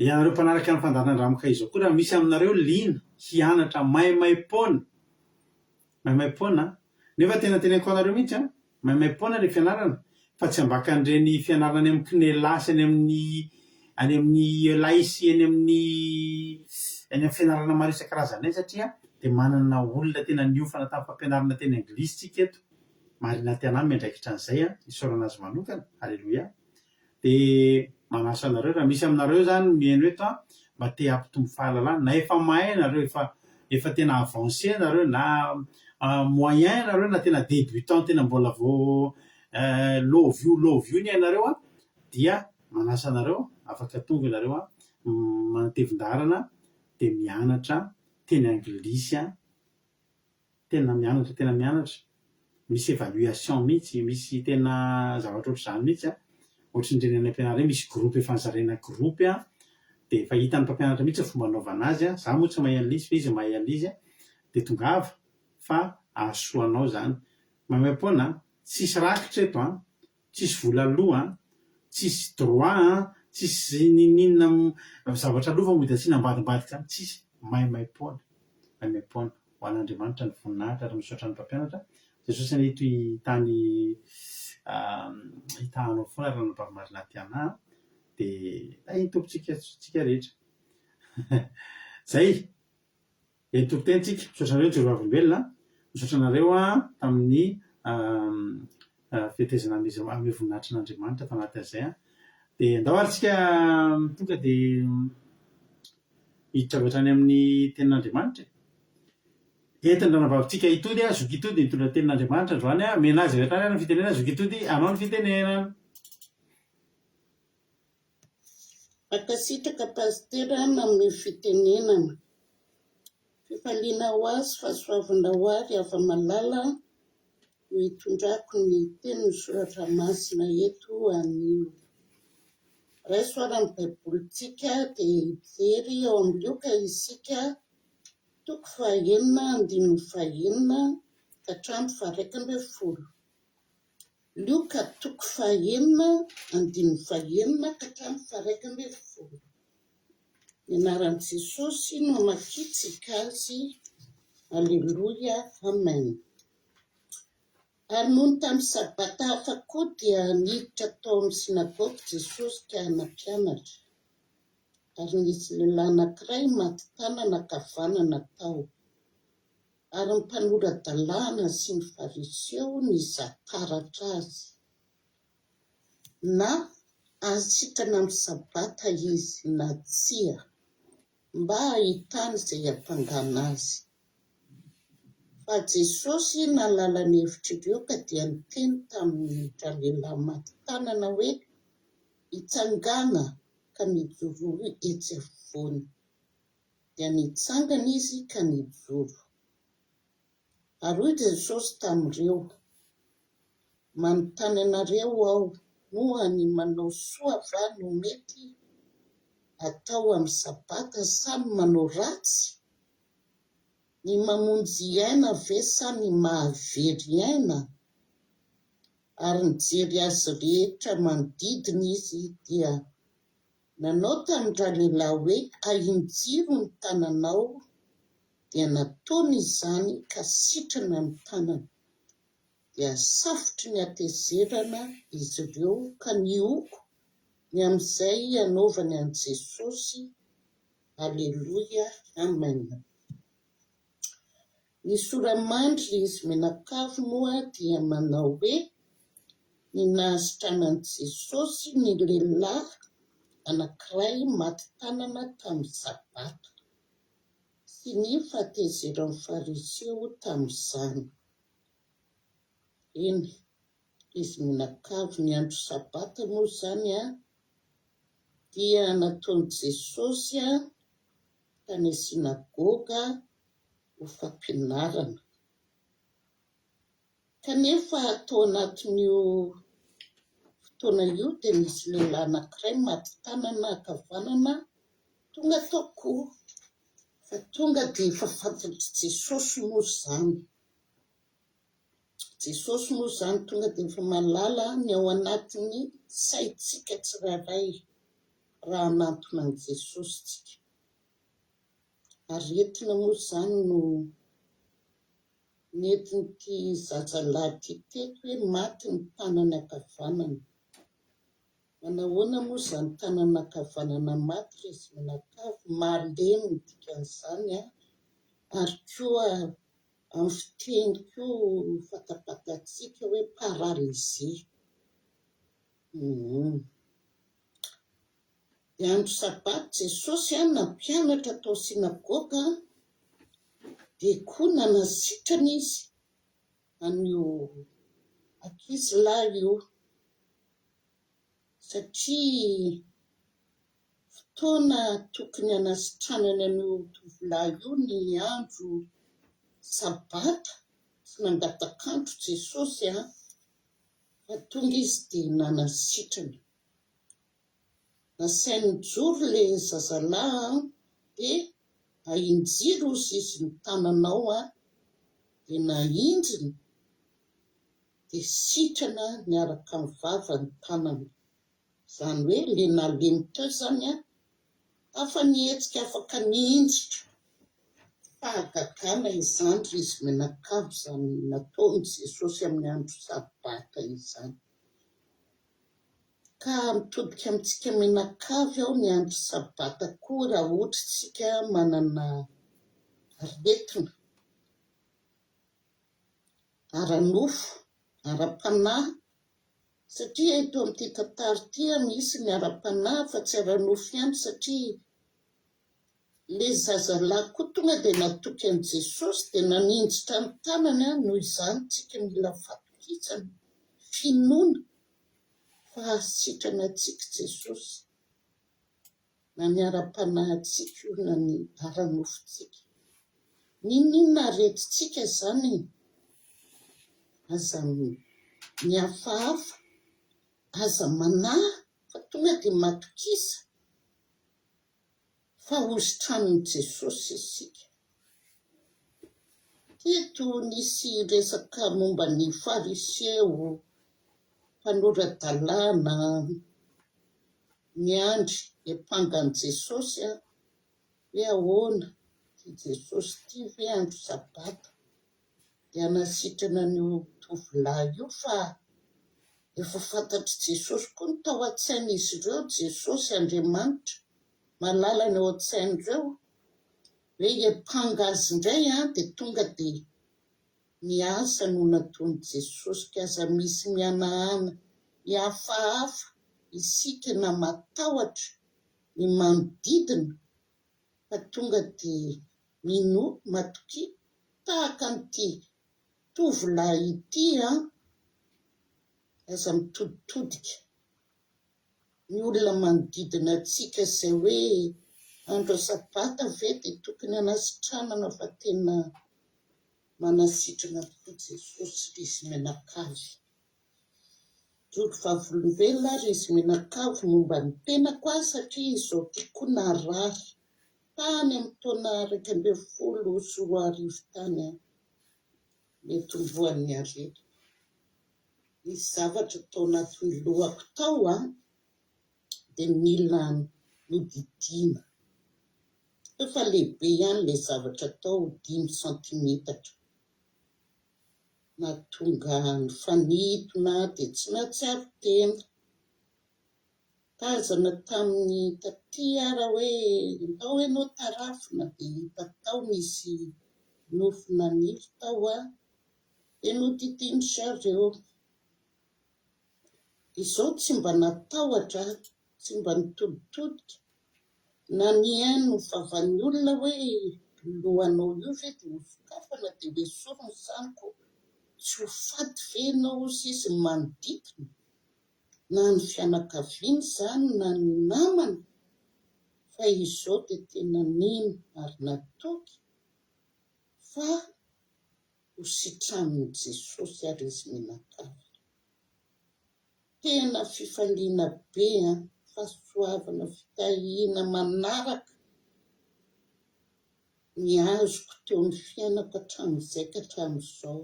Ianareo mpanaraka ny fandaharan-dramoka izao koa raha misy aminareo liana hianatra maimaim-poana, maimaim-poana an! Nefa tena teneniko anareo mihitsy an, maimaim-poana ilay fianarana fa tsy ambakan'ireny fianarana any amin'ny CNELA sy any amin'ny any amin'ny ELAI sy any amin'ny any amin'ny fianarana maro isan-karazany ireny satria dia manana olona tena niofana tamin'ny fampianarana teny anglisy tsika eto. Marina Tiana miandraikitra an'izay an, isaorana azy manokana, Aleloia. Dia manasa anareo, raha misy aminareo izany mihaino eto an, mba te hampitombo fahalalana, na efa mahay nareo, efa efa tena avancé nareo, na moyen nareo, na tena débutant tena mbola vao love you love you ny ainareo an, dia manasa anareo, afaka tonga nareo an, manatevin-daharana dia mianatra teny anglisy an, Tena mianatra tena mianatra, misy evaluation mihitsy, misy tena zavatra ohatr'izany mihitsy an, ohatran'ireny any am-pianarana ireny misy groupe efa nozaraina groupe an, dia efa hitan'ny mpampianatra mihitsy ny fomba anaovana azy an, za moa tsy mahay an'ilay izy fa izy mahay an'ilay izy an, dia tongava fa hahasoa anao izany. Maimaimpoana an, tsisy rakitra eto an, Tsisy vola aloa an, tsisy droit an, tsisy n'inon'inona zavatra aloa fa mody asiana ambadimbadika any, tsisy, maimaimpoana, maimaimpoana. Ho an'Andriamanitra ny voninahitra ary misaotra ny mpampianatra, Jesosy anie hitohy hitany hitahanao foana ranabavy Marina Tiana a, dia tahin'ny Tompontsika tsika rehetra. Zay! Eny toriteny tsika. Misaotra anareo Joro Vavolombelona a. Misaotra anareo tamin'ny fetezana hamehy voninahitry an'Andriamanitra tao anatin'izay a. Dia andao ary tsika tonga dia hiditra avy hatrany amin'ny tenin'Andriamanitra e. Entin'ny ranabavitsika Itody, Zoky Itody nitondra tenin'Andriamanitra androany, omena azy avy hatrany ary ny fitenenana, Zoky Itody, anao ny fitenenana. Mankasitraka Pasitera nanome fitenenana. Fifaliana ho ahy sy fahasoavana ho ahy ry hava-malala no hitondrako ny tenin'ny Soratra Masina eto anio. Raiso ary ny Baibolintsika dia hijery ao amin'ny Lioka isika toko fahaenina andininy fahenina ka hatramin'ny faha-11. Lioka toko fahaenina andininy fahenina ka hatramin'ny faha-11. Ny anaran'i Jesosy no amakiantsika azy. Aleloia. Amen. Ary nony tamin'ny Sabata hafa koa dia niditra tao amin'ny synagoga Jesosy ka nampianatra. Ary nisy lehilahy anankiray maty tanana ankavanana tao. Ary ny mpanora-dalàna sy ny Fariseo nizaha taratra azy, na hahasitrana amin'ny Sabata izy na tsia, mba hahitany izay hiampangana azy. Fa Jesosy nahalala ny hevitr'ireo ka dia niteny tamin-dralehilahy maty tanana hoe, Mitsangàna ka mijoroa etsy afovoany. Dia nitsangana izy ka nijoro. Ary hoy Jesosy tamin'ireo, Manontany anareo Aho, moa ny manao soa va no mety atao amin'ny Sabata sa ny manao ratsy? Ny mamonjy aina ve sa ny mahavery aina? Ary nijery azy rehetra manodidina izy dia nanao tamin-dralehilahy hoe, Ahinjiro ny tananao. Dia nataony izany ka sitrana ny tanany. Dia safotry ny hatezerana izy ireo ka nihoko ny amin'izay hanaovany an'i Jesosy Aleloia Amen. Ny sora-mandry izy mianakavy moa dia manao hoe ny nahasitranan'i Jesosy ny lehilahy anankiray maty tanana tamin'ny Sabata sy ny fahatezeran'ny Fariseo tamin'izany. Eny, izy mianakavy ny andro Sabata moa izany dia nataon'i Jesosy tany synagoga ho fampianarana. Kanefa tao anatin'io fotoana io dia nisy lehilahy anankiray maty tanana ankavanana tonga tao koa. Fa tonga dia efa fantatr'i Jesosy moa izany. Jesosy moa izany tonga dia efa mahalala ny ao anatin'ny saintsika tsirairay raha hanantona an'i Jesosy tsika. Aretina moa izany no nentin'ity zazalahy ity teto hoe maty ny tanany ankavanana. Manahoana moa izany tanana ankavanana maty ry izy mianakavy? Malemy ny dikan'izany an! Ary koa amin'ny fiteny koa fantapantatsika hoe paralysé. Hum. Dia andro sabata Jesosy an nampianatra tao synagoga dia koa nanasitrana izy an'io ankizy lahy io satria fotoana tokony hanasitranany an'io tovolahy io ny andro sabata, tsy nangatak'andro Jesosy an, fa tonga izy dia nanasitrana. Nasainy nijoro ilay zazalahy an, dia ahinjiro hozy izy ny tananao an, dia nahinjiny dia sitrana niaraka amin'ny vava ny tanany. Izany hoe ilay nalemy teo izany an, afa-nihetsika afaka nihinjitra. Fahagagana izany ry izy mianakavy izany nataon'i Jesosy amin'ny andro sabata izany. Ka mitodika amintsika mianakavy aho ny andro sabata koa raha ohatra isika manana aretina ara-nofo, ara-panahy, satria eto amin'ity tantara ity misy ny ara-panahy fa tsy ara-nofo ihany satria. Ilay zazalahy koa tonga dia natoky an'i Jesosy dia naninjitra ny tanany, noho izany tsika mila fatokisana, finoana fa hahasitrana antsika Jesosy, na ny ara-panahintsika io na ny ara-nofontsika. N'inon'inona aretintsika izany e, aza mihafahafa, aza manahy fa tonga dia matokisa. Fa hositranin'i Jesosy isika. Teto nisy resaka momba ny Fariseo, mpanora-dalàna, niandry hiampanga an'i Jesosy hoe ahoana ity Jesosy ity ve andro sabata dia hanasitrana an'io tovolahy io fa efa fantatr'i Jesosy koa ny tao an-tsain'izy ireo, Jesosy Andriamanitra mahalala ny ao an-tsain'ireo, hoe hiampanga azy indray an, dia tonga dia ny asa no nataon'i Jesosy, ka aza misy mihanahana, mihafahafa isika na matahotra ny manodidina fa tonga dia minoa, matokia, tahaka an'ity tovolahy ity an, aza mitoditodika ny olona manodidina antsika izay hoe andro sabata ve dia tokony hanasitranana fa tena manasitrana tokoa Jesosy ry izy mianakavy. Mijoro vavolombelona ary izy mianakavy momba ny tenako aho satria izao ty koa narary tany amin'ny taona 2011 tany aho nitomboan'ny aretiko. Nisy zavatra tao anatin'ny lohako tao an, dia nila nodidiana. Efa lehibe ihany ilay zavatra tao, dimy santimetatra. Nahatonga nifanintona dia tsy nahatsiaro tena. Tazana tamin'ny taty ara hoe ndao ianao tarafina dia hita tao nisy nofo naniry tao an, dia nodidian-dry zareo. Izao tsy mba natahotra aho, tsy mba nitoditodika na nihaino ny vavan'ny olona hoe lohanao io ve dia hosokafana dia hoesorina izany ko tsy ho faty ve ianao hoy sisa ny manodidina na ny fianakaviana izany na ny namana fa izao dia tena nino ary natoky fa ho sitranin'i Jesosy ary izy mianakavy. Tena fifaliana be an! Fahasoavana fitahiana manaraka ny azoko teo amin'ny fiainako hatramin'izay ka hatramin'izao.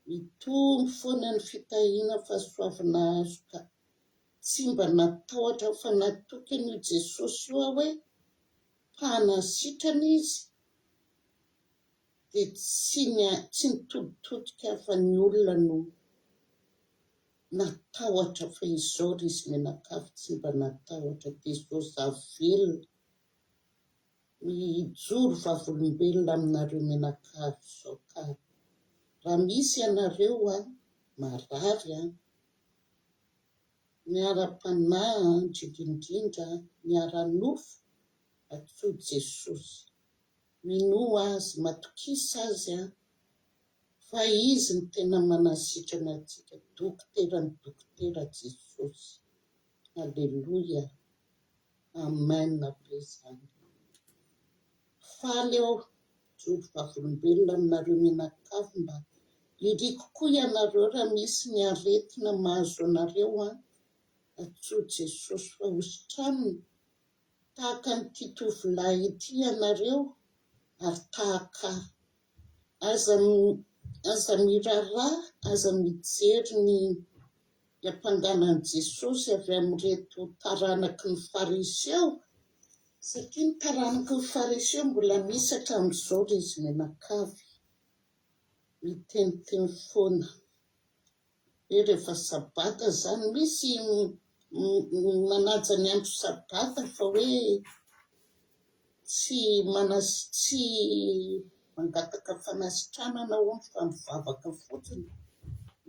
Mitombo foana ny fitahiana fahasoavana azo ka tsy mba natahotra aho fa natoky an'io Jesosy io aho hoe mpanasitrana Izy dia tsy tsy nitoditodika fa ny olona no natahotra fa izao ry izy mianakavy tsy mba natahotra dia izao za velona mijoro vavolombelona aminareo mianakavy izao ka raha misy ianareo an marary an ny ara-panahy an indrindra indrindra ny ara-nofo antsoy Jesosy Minoa Azy, matokisa Azy an, fa Izy no tena manasitrana antsika, Dokoteran'ny dokotera Jesosy. Aleloia. Amen be zany. Faly aho mijoro vavolombelona aminareo mianakavy mba iriko koa ianareo raha misy ny aretina mahazo anareo an, antsoy Jesosy fa hositraniny Tahaka an'ity tovolahy ity ianareo ary tahaka ahy. Aza, aza miraharaha, aza mijery ny hiampangana an'i Jesosy avy amin'ireto taranaky ny Fariseo, satria ny taranaky ny Fariseo mbola misy hatramin'izao ry izy mianakavy, miteniteny foana. Hoe rehefa sabata izany, misy manaja ny andro sabata fa hoe tsy tsy mangataka fanasitranana hono fa mivavaka fotsiny,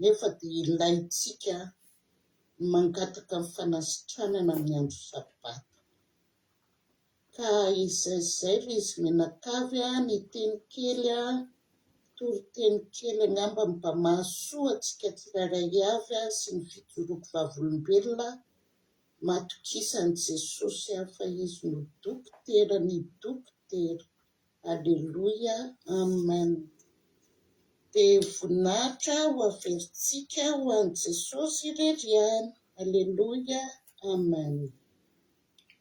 nefa dia ilaintsika ny mangataka ny fanasitranana amin'ny andro sabata. Ka izay izay ry izy mianakavy a, ny teny kely a, toriteny kely angamba mba mahasoa antsika tsirairay avy a, sy ny fijoroako vavolombelona, matokisa an'i Jesosy aho fa Izy no dokoteran'ny dokotera. Aleloia, Amen. Dia voninahitra ho averintsika ho an'i Jesosy irery ihany. Aleloia, Amen.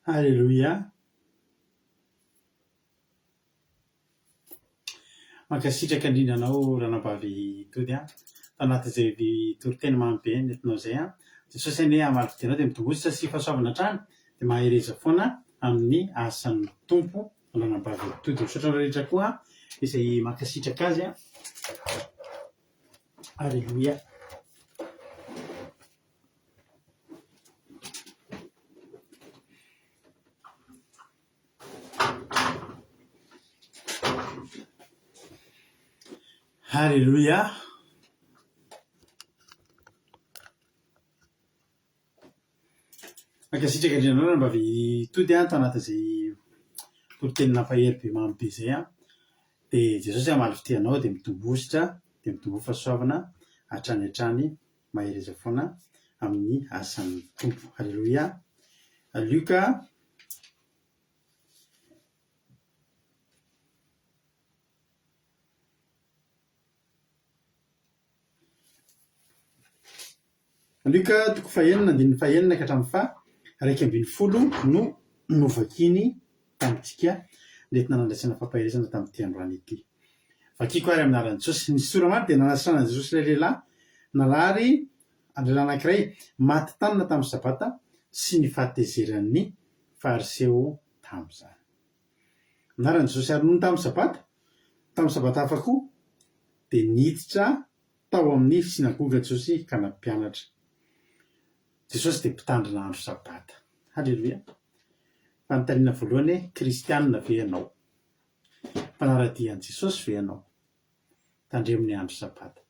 Aleloia. Mankasitraka indrindra anao ranabavy Tody a. Tao anatin'izay toriteny mamy be nentinao izay a. Jesosy anie hamaly fitia anao dia mitomboa sy fahasoavana hatrany dia mahereza foana amin'ny asan'ny Tompo ranabavy Tody. Misaotra anareo rehetra koa izay mankasitraka azy a. Aleloia. Haleloia! Mankasitraka indrindra anao raha mba tody aho tao anatin'izay toriteny nampahery be mamy be izay an. Dia Jesosy hamaly fitia anao dia mitomboa dia mitomboa fahasoavana hatrany hatrany. Mahereza foana amin'ny asan'ny Tompo. Aleloia. Lioka Lioka toko fahenina andininy fahenina ka hatramin'ny faha 11 no novakiny tamintsika nentina nandraisana fampaherezana tamin'ity androany ity. Vakiko ary amin'ny anaran'i Jesosy. Ny sora-maty dia nanasitranan'i Jesosy ilay lehilahy narary lehilahy anankiray maty tanana tamin'ny Sabata sy ny fahatezeran'ny Fariseo tamin'izany. Anaran'i Jesosy ary nony tamin'ny Sabata, tamin'ny Sabata hafa koa, dia niditra tao amin'ny synagoga Jesosy ka nampianatra. Jesosy dia mpitandrina andro Sabata. Haleloia! Fanontaniana voalohany hoe, Kristianina ve ianao? Mpanara-dia an'i Jesosy ve ianao? Tandremo ny andro Sabata.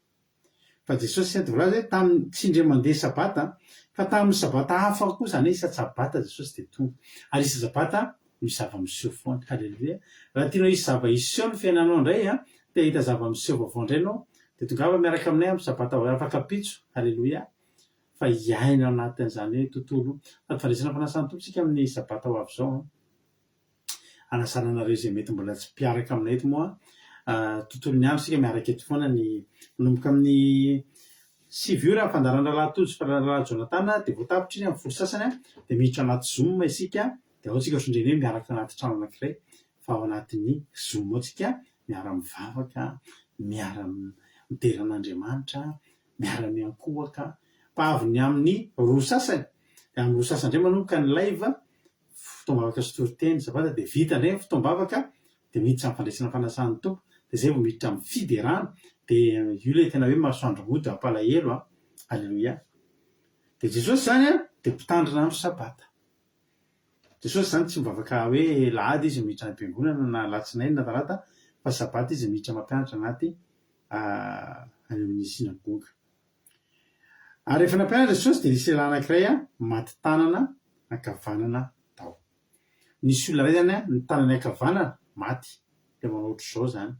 Fa Jesosy dia voalaza hoe tamin'ny, tsy indray mandeha Sabata, fa tamin'ny Sabata hafa koa, izany hoe isan-tsabata Jesosy dia tonga. Ary isan-tsabata misy zava-miseho foana. Haleloia! Raha tianao hisy zava-hiseho ny fiainanao indray, te hahita zava-miseho vaovao indray ianao, dia tongava miaraka aminay amin'ny Sabata afaka ampitso. Haleloia! Fa hiaina ao anatin'izany hoe tontolo sady fandraisana fanasan'ny Tompo isika amin'ny Sabata ho avy izao an. Anasana anareo izay mety mbola tsy mpiaraka aminay eto moa, tontolon'ny andro isika miaraka eto foana ny manomboka amin'ny sivy ora ny fandaharan'ny Rahalahy Tojo sy Rahalahy Jonathan dia vao tapitra iny amin'ny folo sasany dia miditra anaty Zoom isika dia ao tsika ohatran'ireny hoe miaraka anaty trano anankiray fa ao anatin'ny Zoom ao tsika miara-mivavaka, miara-midera an'Andriamanitra, miara-miankohoka fa avy ny amin'ny roa sasany dia amin'ny roa sasany indray manomboka ny live fotoam-bavaka sy toriteny sabata dia vita indray ny fotoam-bavaka dia miditra amin'ny fandraisana fanasan'ny Tompo dia izay vao miditra amin'ny fiderana dia io ilay tena hoe masoandro mody hampalahelo an! Aleloia! Dia Jesosy izany an dia mpitandrina andro sabata. Jesosy izany tsy mivavaka hoe lahady izy miditra any am-piangonana na alatsinainy na talata fa sabata izy miditra mampianatra anaty any amin'ny synagoga. Ary rehefa nampianatra Jesosy dia nisy lehilahy anankiray maty tanana ankavanana tao. Nisy olona iray izany ny tanany ankavanana maty, dia manao ohatr'izao izany.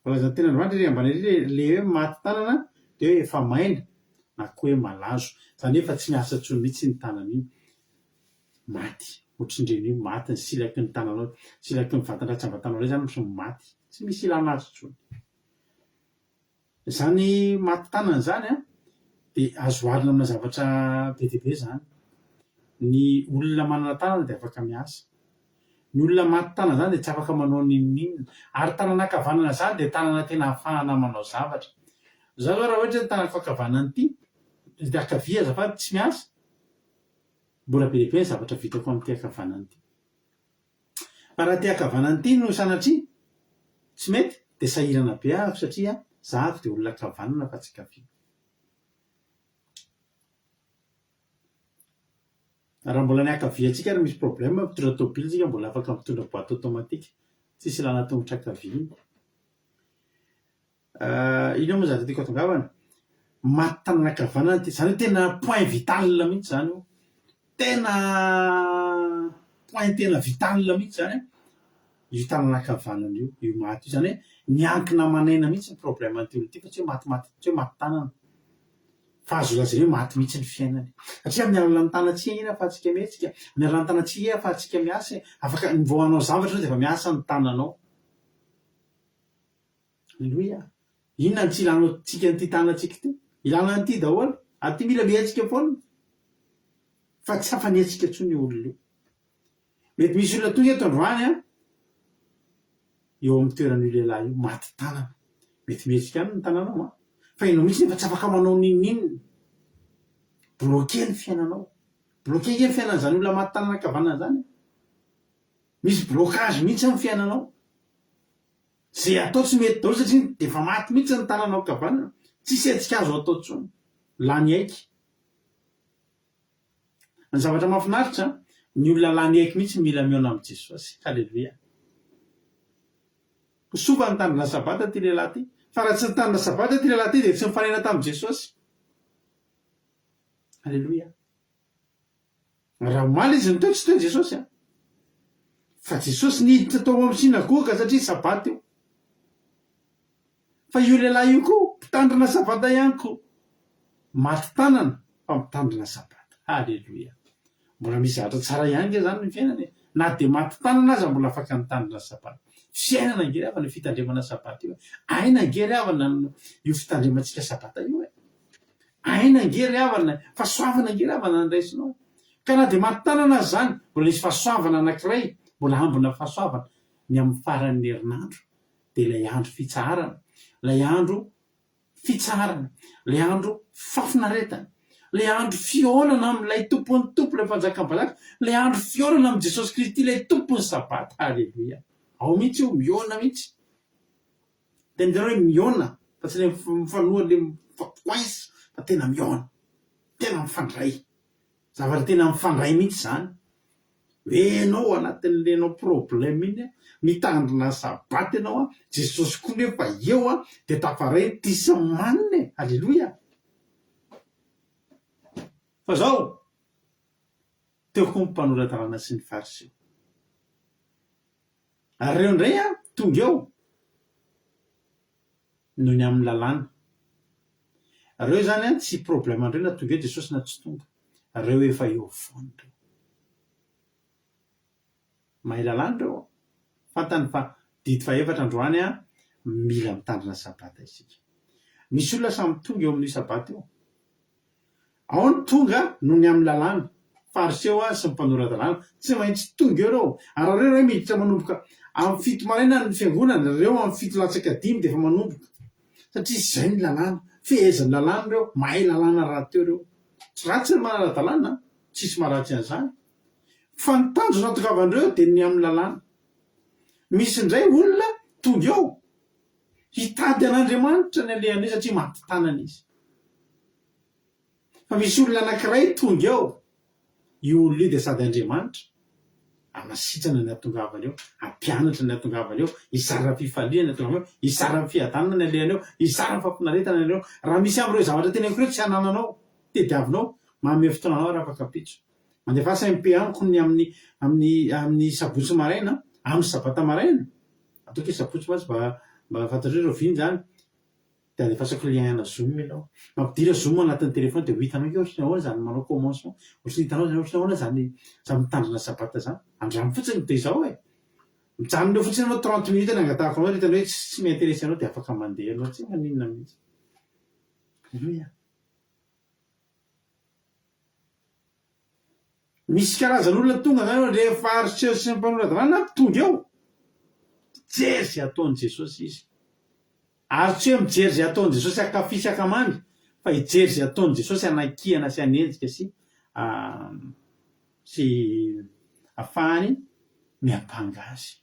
Voalazan'ny tenin'Andriamanitra ery ambany ery ilay hoe maty tanana dia hoe efa maina na koa hoe malazo. Izany hoe efa tsy miasa intsony mihitsy iny tanana iny. Maty. Ohatran'ireny hoe maty ny silaky ny tananao, silaky ny vatan-dratsambatanao ireny izany ohatran'ny maty. Tsy misy ilana azy intsony. Izany maty tanana izany an, dia azo oharina amina zavatra be dia be izany. Ny olona manana tanana dia afaka miasa. Ny olona maty tanana izany dia tsy afaka manao n'inon'inona. Ary tanana ankavanana izany dia tanana tena ahafahana manao zavatra. Izaho izao raha ohatra hoe ny tanako ankavanana ity, ankavia azafady, tsy miasa, mbola be dia be ny zavatra vitako amin'ity ankavanana ity. Fa raha ity ankavanana ity no sanatria tsy mety dia sahirana be aho satria za avy dia olona ankavanana fa tsy ankavia. Raha mbola ny ankaviantsika ary misy problème mitondra tôbily tsika mbola afaka mitondra boite automatique tsisy ilana tongotra ankavia iny. Inona moa zavatra tiako hatongavana? Maty tanana ankavanana ity, izany hoe tena point vital mihitsy izany io. Tena. point tena vital mihitsy izany an, io tanana ankavanana io, io maty io. Izany hoe miankina aman'aina mihitsy ny problème an'ity olona ity fa tsy hoe matimaty, tsy hoe maty tanana. Fa azo lazaina hoe maty mihitsy ny fiainany. Satria amin'ny alalan'ny tanantsika anie ahafahantsika mihetsika, amin'ny alalan'ny tanantsika anie ahafahantsika miasa e. Afaka, vao hanao zavatra ianao dia efa miasa ny tananao. Aleloia. Inona no tsy ilantsika an'ity tanantsika ity? Ilana an'ity daholo. Ary ity mila mihetsika foana. Fa tsy afa-nihetsika intsony io olona io. Mety misy olona tonga eto androany an, eo amin'ny toeran'io lehilahy io, maty tanana. Mety mihetsika ihany ny tananao an, fa ianao mihitsy nefa tsy afaka manao n'inon'inona. Bloqué ny fiainanao. Bloqué ange ny fiainan'izany olona maty tanana ankavanana izany e. Misy blocage mihitsy amin'ny fiainanao. Izay atao tsy mety daholo satria dia efa maty mihitsy ny tananao ankavanana. Tsisy hetsika azo atao intsony. Lany aiky. Ny zavatra mahafinaritra, ny olona lany aiky mihitsy mila mihaona amin'i Jesosy. Haleloia. Soa fa nitandrina Sabata ity lehilahy ity. Fa raha tsy nitandrina Sabata ity lehilahy ity dia tsy nifanena tamin'i Jesosy. Haleloia. Raha omaly izy no teo, tsy teo Jesosy an. Fa Jesosy niditra tao amin'ny synagoga satria Sabata io. Fa io lehilahy io koa mpitandrina sabata ihany koa. Maty tanana fa mitandrina sabata. Haleloia. Mbola misy zavatra tsara ihany nge zany ny fiainana e. Na dia maty tanana aza mbola afaka mitandrina sabata. Fiainana nge ry havana io fitandremana sabata io e. Aina nge ry havana io fitandremantsika sabata io e. Aina nge ry havana e. Fahasoavana nge ry havana ny raisinao. Ka na dia maty tanana aza izany, mbola nisy fahasoavana anankiray, mbola ambina fahasoavana ny amin'ny faran'ny herinandro. dia ilay andro fitsaharana, ilay andro fitsaharana, ilay andro fahafinaretana, ilay andro fihaonana amin'ilay Tompon'ny Tompo, ilay Mpanjakan'ny Mpanjaka, ilay andro fihaonana amin'i Jesosy Kristy, ilay Tompon'ny Sabata. Haleloia! Ao mihitsy io, mihaona mihitsy. Tena hitanao hoe mihaona, fa tsy ilay mifanoha, ilay mifampi-coince, fa tena mihaona, tena mifandray. Zavatra tena mifandray mihitsy izany. Hoe ianao anatin'ilay ianao problème iny an, mitandrina sabata ianao an, Jesosy koa nefa eo an, dia tafaray ny tia sy ny manina e! Aleloia! Fa zao, teo koa ny mpanora-dalàna sy ny fariseo. Ary ireo indray an, tonga eo, noho ny amin'ny lalàna. Ireo izany an, tsy problème andreo na tonga eo Jesosy na tsy tonga. Ireo efa eo foana ireo. Mahay lalàna ireo an. Fantany fa didy fahefatra androany an, mila mitandrina sabata isika. Misy olona samy tonga eo amin'io sabata io. Ao ny tonga noho ny amin'ny lalàna, Fariseo sy ny mpanora-dalàna, tsy maintsy tonga eo ireo. Ary raha ireo miditra manomboka amin'ny fito maraina ny fiangonana, ireo amin'ny fito latsaka dimy dia efa manomboka. Satria izay ny lalàna, fehezin'ny lalàna ireo, mahay lalàna rahateo ireo. Tsy ratsy ny manara-dalàna, tsisy maharatsy an'izany. Fa ny tanjona ahatongavan'ireo dia ny amin'ny lalàna. Misy indray olona tonga eo, hitady an'Andriamanitra ny alehany eo satria maty tanana izy. Fa misy olona anankiray tonga eo, io olona io dia sady Andriamanitra, hanasitrana ny hahatongavany eo, hampianatra ny hahatongavany eo, hizara fifaliana ny hahatongavany eo, hizara fiadanana ny alehany eo, hizara fahafinaretana ny alehany eo. Raha misy amin'ireo zavatra teneniko ireo tsy anananao, tediavinao, manome fotoana anao aho rafakampitso. Mandefasa MP amiko ny amin'ny amin'ny amin'ny sabotsy maraina, amin'ny sabata maraina, ataoko hoe sabotsy mantsy mba mba fantatrareo rahoviana izany, Dia alefasako lien ana zoom ianao. Mampidira zoom anatin'ny téléphone dia ho hitanao hoe ohatran'ny ahoana izany manao commencement, ohatran'ny hitanao izany ohatran'ny ahoana izany izany mitandrina sabata izany. Andramo fotsiny dia izao e. Mijanona eo fotsiny ianao 30 minutes ny angatahako anao, hitanao hoe tsy tsy mi-interesse anao dia afaka mandeha ianao, tsy maninona mihitsy. Alléluia. Misy karazan'olona tonga zany eo rehefa Fariseo sy ny mpanora-dalàna tonga eo, mijery izay ataon'i Jesosy izy. Ary tsy hoe mijery izay ataon'i Jesosy hankafy sy hankamamy, fa hijery izay ataon'i Jesosy hanakiana sy hanenjika sy sy afahany miampanga azy.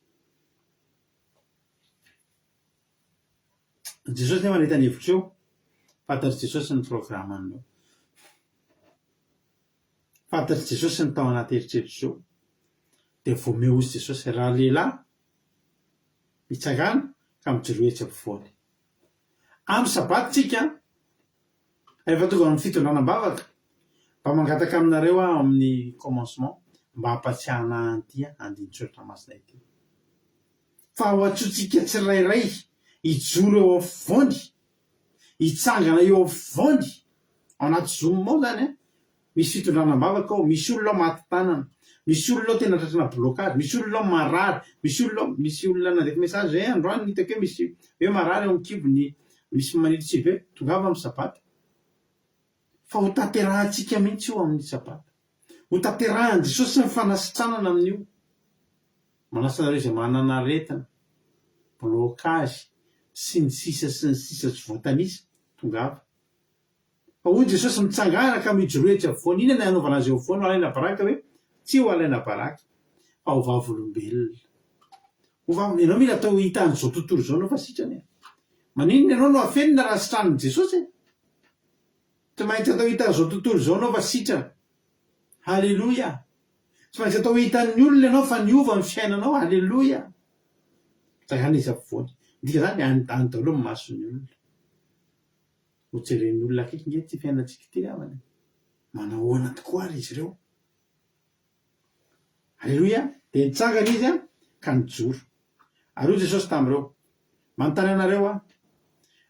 Jesosy nefa nahita ny hevitr'ireo, fantatr'i Jesosy ny programan'ireo. Fantatr'i Jesosy ny tao anaty eritreritr'ireo. Dia voameo hozy Jesosy, Ralehilahy, mitsangàna ka mijoroa etsy ampovoany. Amin'ny Sabata tsika, rehefa tonga amin'ny fitondrana am-bavaka, mba mangataka aminareo aho amin'ny commencement, Mba hampatsiahana ahy an'ity andinin-tsoratra masina ity. Fa ho antsointsika tsirairay hijoro eo afovoany, hitsangana eo afovoany, ao anaty zoom ao izany an, misy fitondrana am-bavaka ao, misy olona ao maty tanana, misy olona ao tena tratrana blocage, misy olona ao marary, misy olona ao, misy olona nandefa message zay androany hitako hoe misy hoe marary ao amin'ny kibony, misy manitsy be, tongava amin'ny sabata. Fa ho tanterahantsika mihitsy io amin'ny sabata. Ho tanterahan'i Jesosy ny fanasitranana amin'io. Manasa anareo izay manana aretina, blocage, sy ny sisa sy ny sisa tsy voatanisa, tongava. Fa hoy Jesosy, Mitsangàna ka mijoroa etsy afovoany. Inona ny hanaovana azy eo afovoany? Ho alaina baraka ve? Tsy ho alaina baraka, fa ho vavolombelona. Ho vavolombelona. Ianao mila atao hitan'izao tontolo izao ianao fa sitrana e. Maninona ianao no afenina raha sitranin'i Jesosy e? Tsy maintsy atao hitan'izao tontolo izao ianao fa sitrana. Haleloia! Tsy maintsy atao hitan'ny olona ianao fa niova ny fiainanao. Haleloia! Mitsangàna izy afovoany. Midika izany, any any daholo ny mason'ny olona. Ho jeren'ny olona akaiky nge ity fiainantsika ity ry havana e. Manao ahoana tokoa ary izy ireo? Aleloia! Dia nitsangana izy ka nijoro. Ary hoy Jesosy tamin'ireo, Manontany anareo Aho,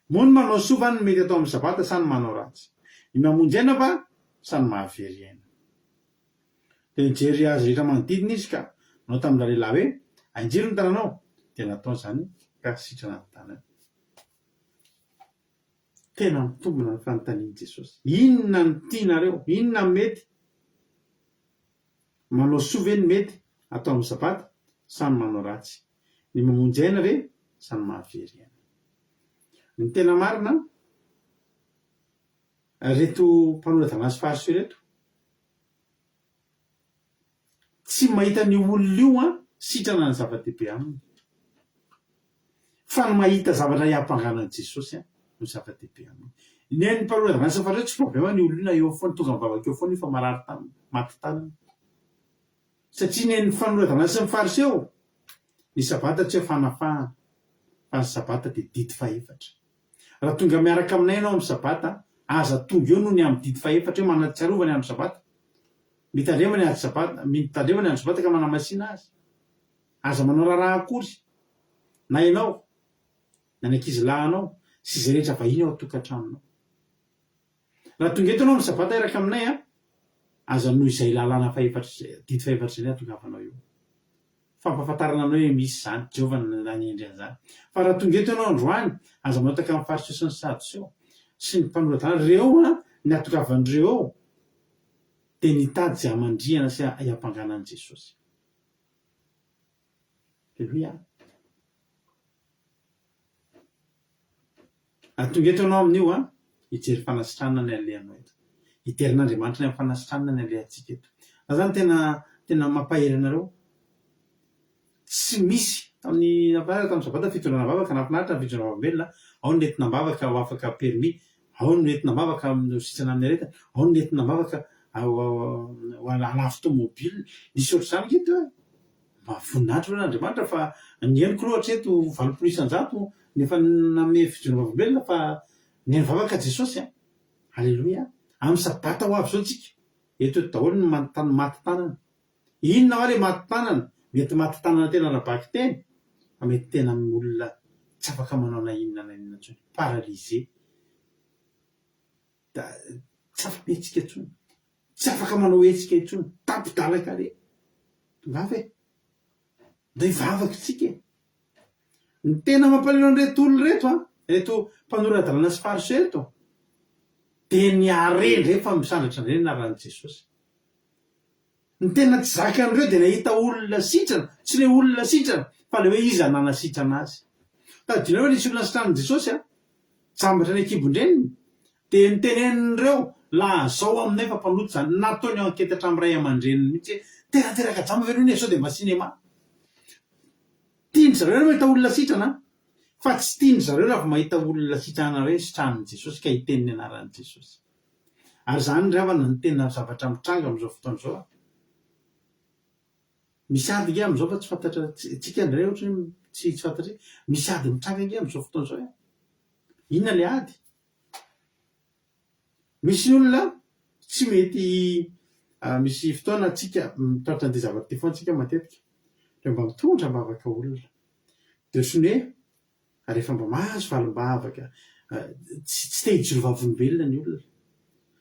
Moa ny manao soa va no mety atao amin'ny Sabata sa ny manao ratsy? Ny mamonjy aina va sa ny mahavery aina? Dia nijery azy rehetra manodidina Izy ka nanao tamin-dralehilahy hoe, Ainjiro ny tananao! Dia nataony izany ka sitrana ny tanany. Tena mitombina ny fanontanian'i Jesosy. Inona no tianareo? Inona no mety? Manao soa ve no mety atao amin'ny Sabata sa ny manao ratsy? Ny mamonjy aina ve sa ny mahavery aina? Ny tena marina, ireto mpanora-dalàna sy Fariseo ireto, Tsy mahita an'io olona io an, sitrana ny zava-dehibe aminy. Fa ny mahita zavatra hiampangana an'i Jesosy an, no zava-dehibe aminy. Ny an'ny mpanora-dalàna sy ny fariseo tsy problema ny olona io na eo foana, tonga mivavaka eo foana io fa marary tanana, maty tanana. Satria ny an'ny mpanora-dalàna sy ny fariseo, ny sabata tsy hoe fanafahana, fa ny sabata dia didy fahefatra. Raha tonga miaraka aminay ianao amin'ny Sabata, aza tonga eo noho ny amin'ny didy fahefatra hoe manan-tsiarova ny andro Sabata. Mitandrema ny andro Sabata, mitandrema ny andro Sabata ka manamasina azy. Aza manao raharaha akory, na ianao, na ny ankizilahinao, sy izay rehetra vahiny ao an-tokantranonao. Raha tonga eto ianao amin'ny Sabata hiaraka aminay, aza noho izay lalàna fahefatra izay, didy fahefatra izay ny hahatongavanao eo. Fampahafantarana anao hoe misy izany, Jehovah no nanendry an'izany. Fa raha tonga eto ianao androany, aza manotaka amin'ny Fariseo sy ny Sadoseo, sy ny mpanora-dalàna. Ireo an, ny hahatongavan'ireo eo, dia nitady izay hamandrihana sy hiampangana an'i Jesosy. Aleloia. Ary tonga eto ianao amin'io an, hijery fanasitranana ny alehanao eto. Hidera an'Andriamanitra ny amin'ny fanasitranana ny alehantsika eto. Za zany tena tena mampahery anareo. Tsy misy, tamin'ny nahafinaritra tamin'ny sabata fitondrana vavaka, nahafinaritra ny fitondrana vavolombelona, ao ny nentina am-bavaka ho afaka permis, ao ny nentina am-bavaka ho sitrana amin'ny aretina, ao ny nentina am-bavaka ho halafo tomobile. Nisy ohatr'izany ange teo e. Mba voninahitra aloha an'Andriamanitra fa ny henoko aloha hatreto 80% ny efa nanome fijoroana vavolombelona fa nihaino vavaka Jesosy a! Aleloia! Amin'ny sabata ho avy izao tsika, eto eto daholo ny maty tanana. Inona hoa le maty tanana? Mety maty tanana tena ara-bakiteny fa mety tena olona tsy afaka manao na inona na inona intsony, paralysé. Da tsy afa-mihetsika intsony. Tsy afaka manao hetsika intsony. Tapi-dalaka re. Tongava e. Ndao hivavaka isika e. Ny tena mampalahelo an'ireto olona ireto an, ireto mpanora-dalàna sy fariseo ireto, dia ny harendra efa misandratra indray ny anaran'i Jesosy. Ny tena tsy zakan'ireo dia nahita olona sitrana, tsy ilay olona sitrana fa ilay hoe iza nanasitrana azy. Tadidinareo fa nisy olona sitranin'i Jesosy an, jamba hatrany an-kibon-dreniny, dia notenenin'ireo, lazao aminay fa mpanota izany, nataony enquête hatramin'ny ray aman-dreniny mihitsy hoe tena teraka jamba ve aloha sao dia mba cinéma. Tian-dry zareo raha mahita olona sitrana an, fa tsy tian-dry zareo raha vao mahita olona sitrana hoe sitranin'i Jesosy ka hiteny ny anaran'i Jesosy. Ary izany ry havana no tena zavatra mitranga amin'izao fotoana izao a! Misy ady ange amin'izao fa tsy fantatra tsika indray ohatra hoe tsy tsy fantatra hoe misy ady mitranga ange amin'izao fotoana izao e! Inona ilay ady? Misy olona tsy mety. Misy fotoana tsika tratran'ity zavatra ity foana tsika matetika, rehefa mba mitondra am-bavaka olona dia ohatran'ny hoe rehefa mba mahazo valim-bavaka, tsy tsy te hijoro vavolombelona ny olona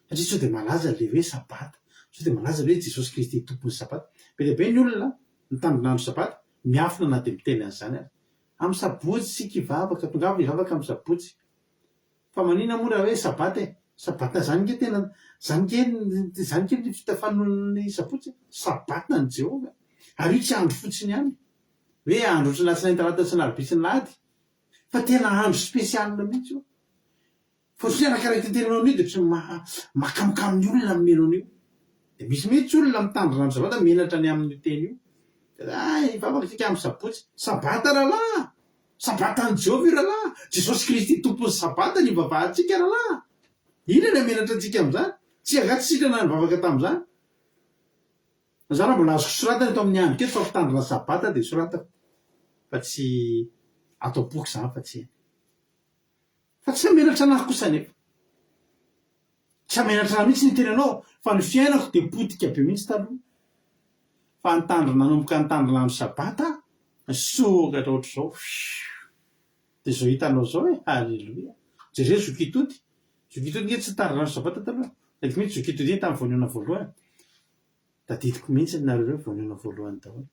satria sao dia malaza ilay hoe sabata, sao dia malaza ilay hoe Jesosy Kristy Tompon'ny sabata. Be dia be ny olona mitandrina andro sabata, miafina na dia miteny an'izany aza. Amin'ny sabotsy isika hivavaka, tongava hivavaka amin'ny sabotsy. Fa maninona moa raha hoe sabata e? Sabata zany nge tena, zany nge, zany nge ny fitafan'ny sabotsy e! Sabata an'i Jehovah e! Ary io tsy andro fotsiny ihany, hoe andro ohatran'ny alatsinainy, talata sy alarobia sy ny lahady, fa tena andro spécial mihitsy io. Fa ohatran'ny hoe arakaraka ity teninao an'io dia ohatran'ny maha, mahakamokamo ny olona ny mino an'io. Dia misy mihitsy olona mitandrina andro sabata menatra ny amin'io teny io. Dia hay hivavaka isika amin'ny sabotsy. Sabata rahalahy! Sabatan'i Jehovah io rahalahy! Jesosy Kristy Tompon'ny Sabata no ivavahantsika rahalahy! Inona no hamenatra antsika amin'izany? Tsy angaha tsy sitrana nivavaka tamin'izany? Za raha mbola azoko soratana eto amin'ny andriko eto fa mpitandrina Sabata dia soratako fa tsy ato am-poko izany fa tsy Fa tsy hamenatra anahy kosa anefa. Tsy hamenatra anahy mihitsy ny hiteny anao fa ny fiainako dia potika be mihitsy taloha. Fa nitandrina nanomboka nitandrina andro sabata aho, nisokatra ohatr'izao, fiuu. Dia izao hitanao izao e, haleloia. Jereo zoky Tody. Zoky Tody nge tsy nitandrina andro sabata taloha. Tadidiko mihitsy zoky Tody iny tamin'ny vao nihaona voalohany. Tadidiko mihitsy nareo ireo vao nihaona voalohany daholo.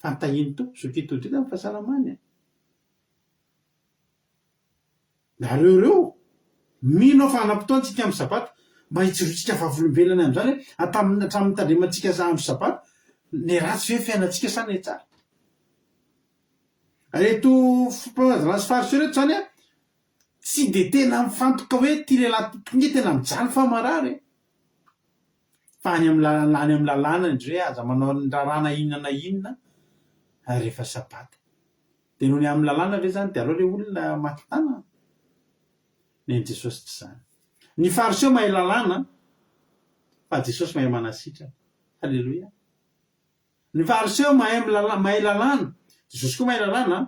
Fa nitahian'ny Tompo zoky Tody io tamin'ny fahasalamany e. Nareo ireo, mino aho fa hanam-potoana tsika amin'ny Sabata mba hijoroantsika vavolombelona ny amin'izany hoe hatramin'ny hatramin'ny nitandremantsika andro Sabata, ny ratsy ve ny fiainantsika sa ny tsara? Ireto mpanao sy fariseo ireto izany an, tsy dia tena mifantoka hoe ity lehilahy ity nge tena mijaly fa marary e! Fa any amin'ny lalàna any amin'ny lalàna indray hoe aza manao ny raharaha na inona na inona rehefa Sabata. Dia noho ny amin'ny lalàna ve izany dia aleo ilay olona maty tanana? Ny an'i Jesosy tsy izany. Ny Fariseo mahay lalàna fa Jesosy mahay manasitrana. Haleloia. Ny Fariseo mahay mahay lalàna, Jesosy koa mahay lalàna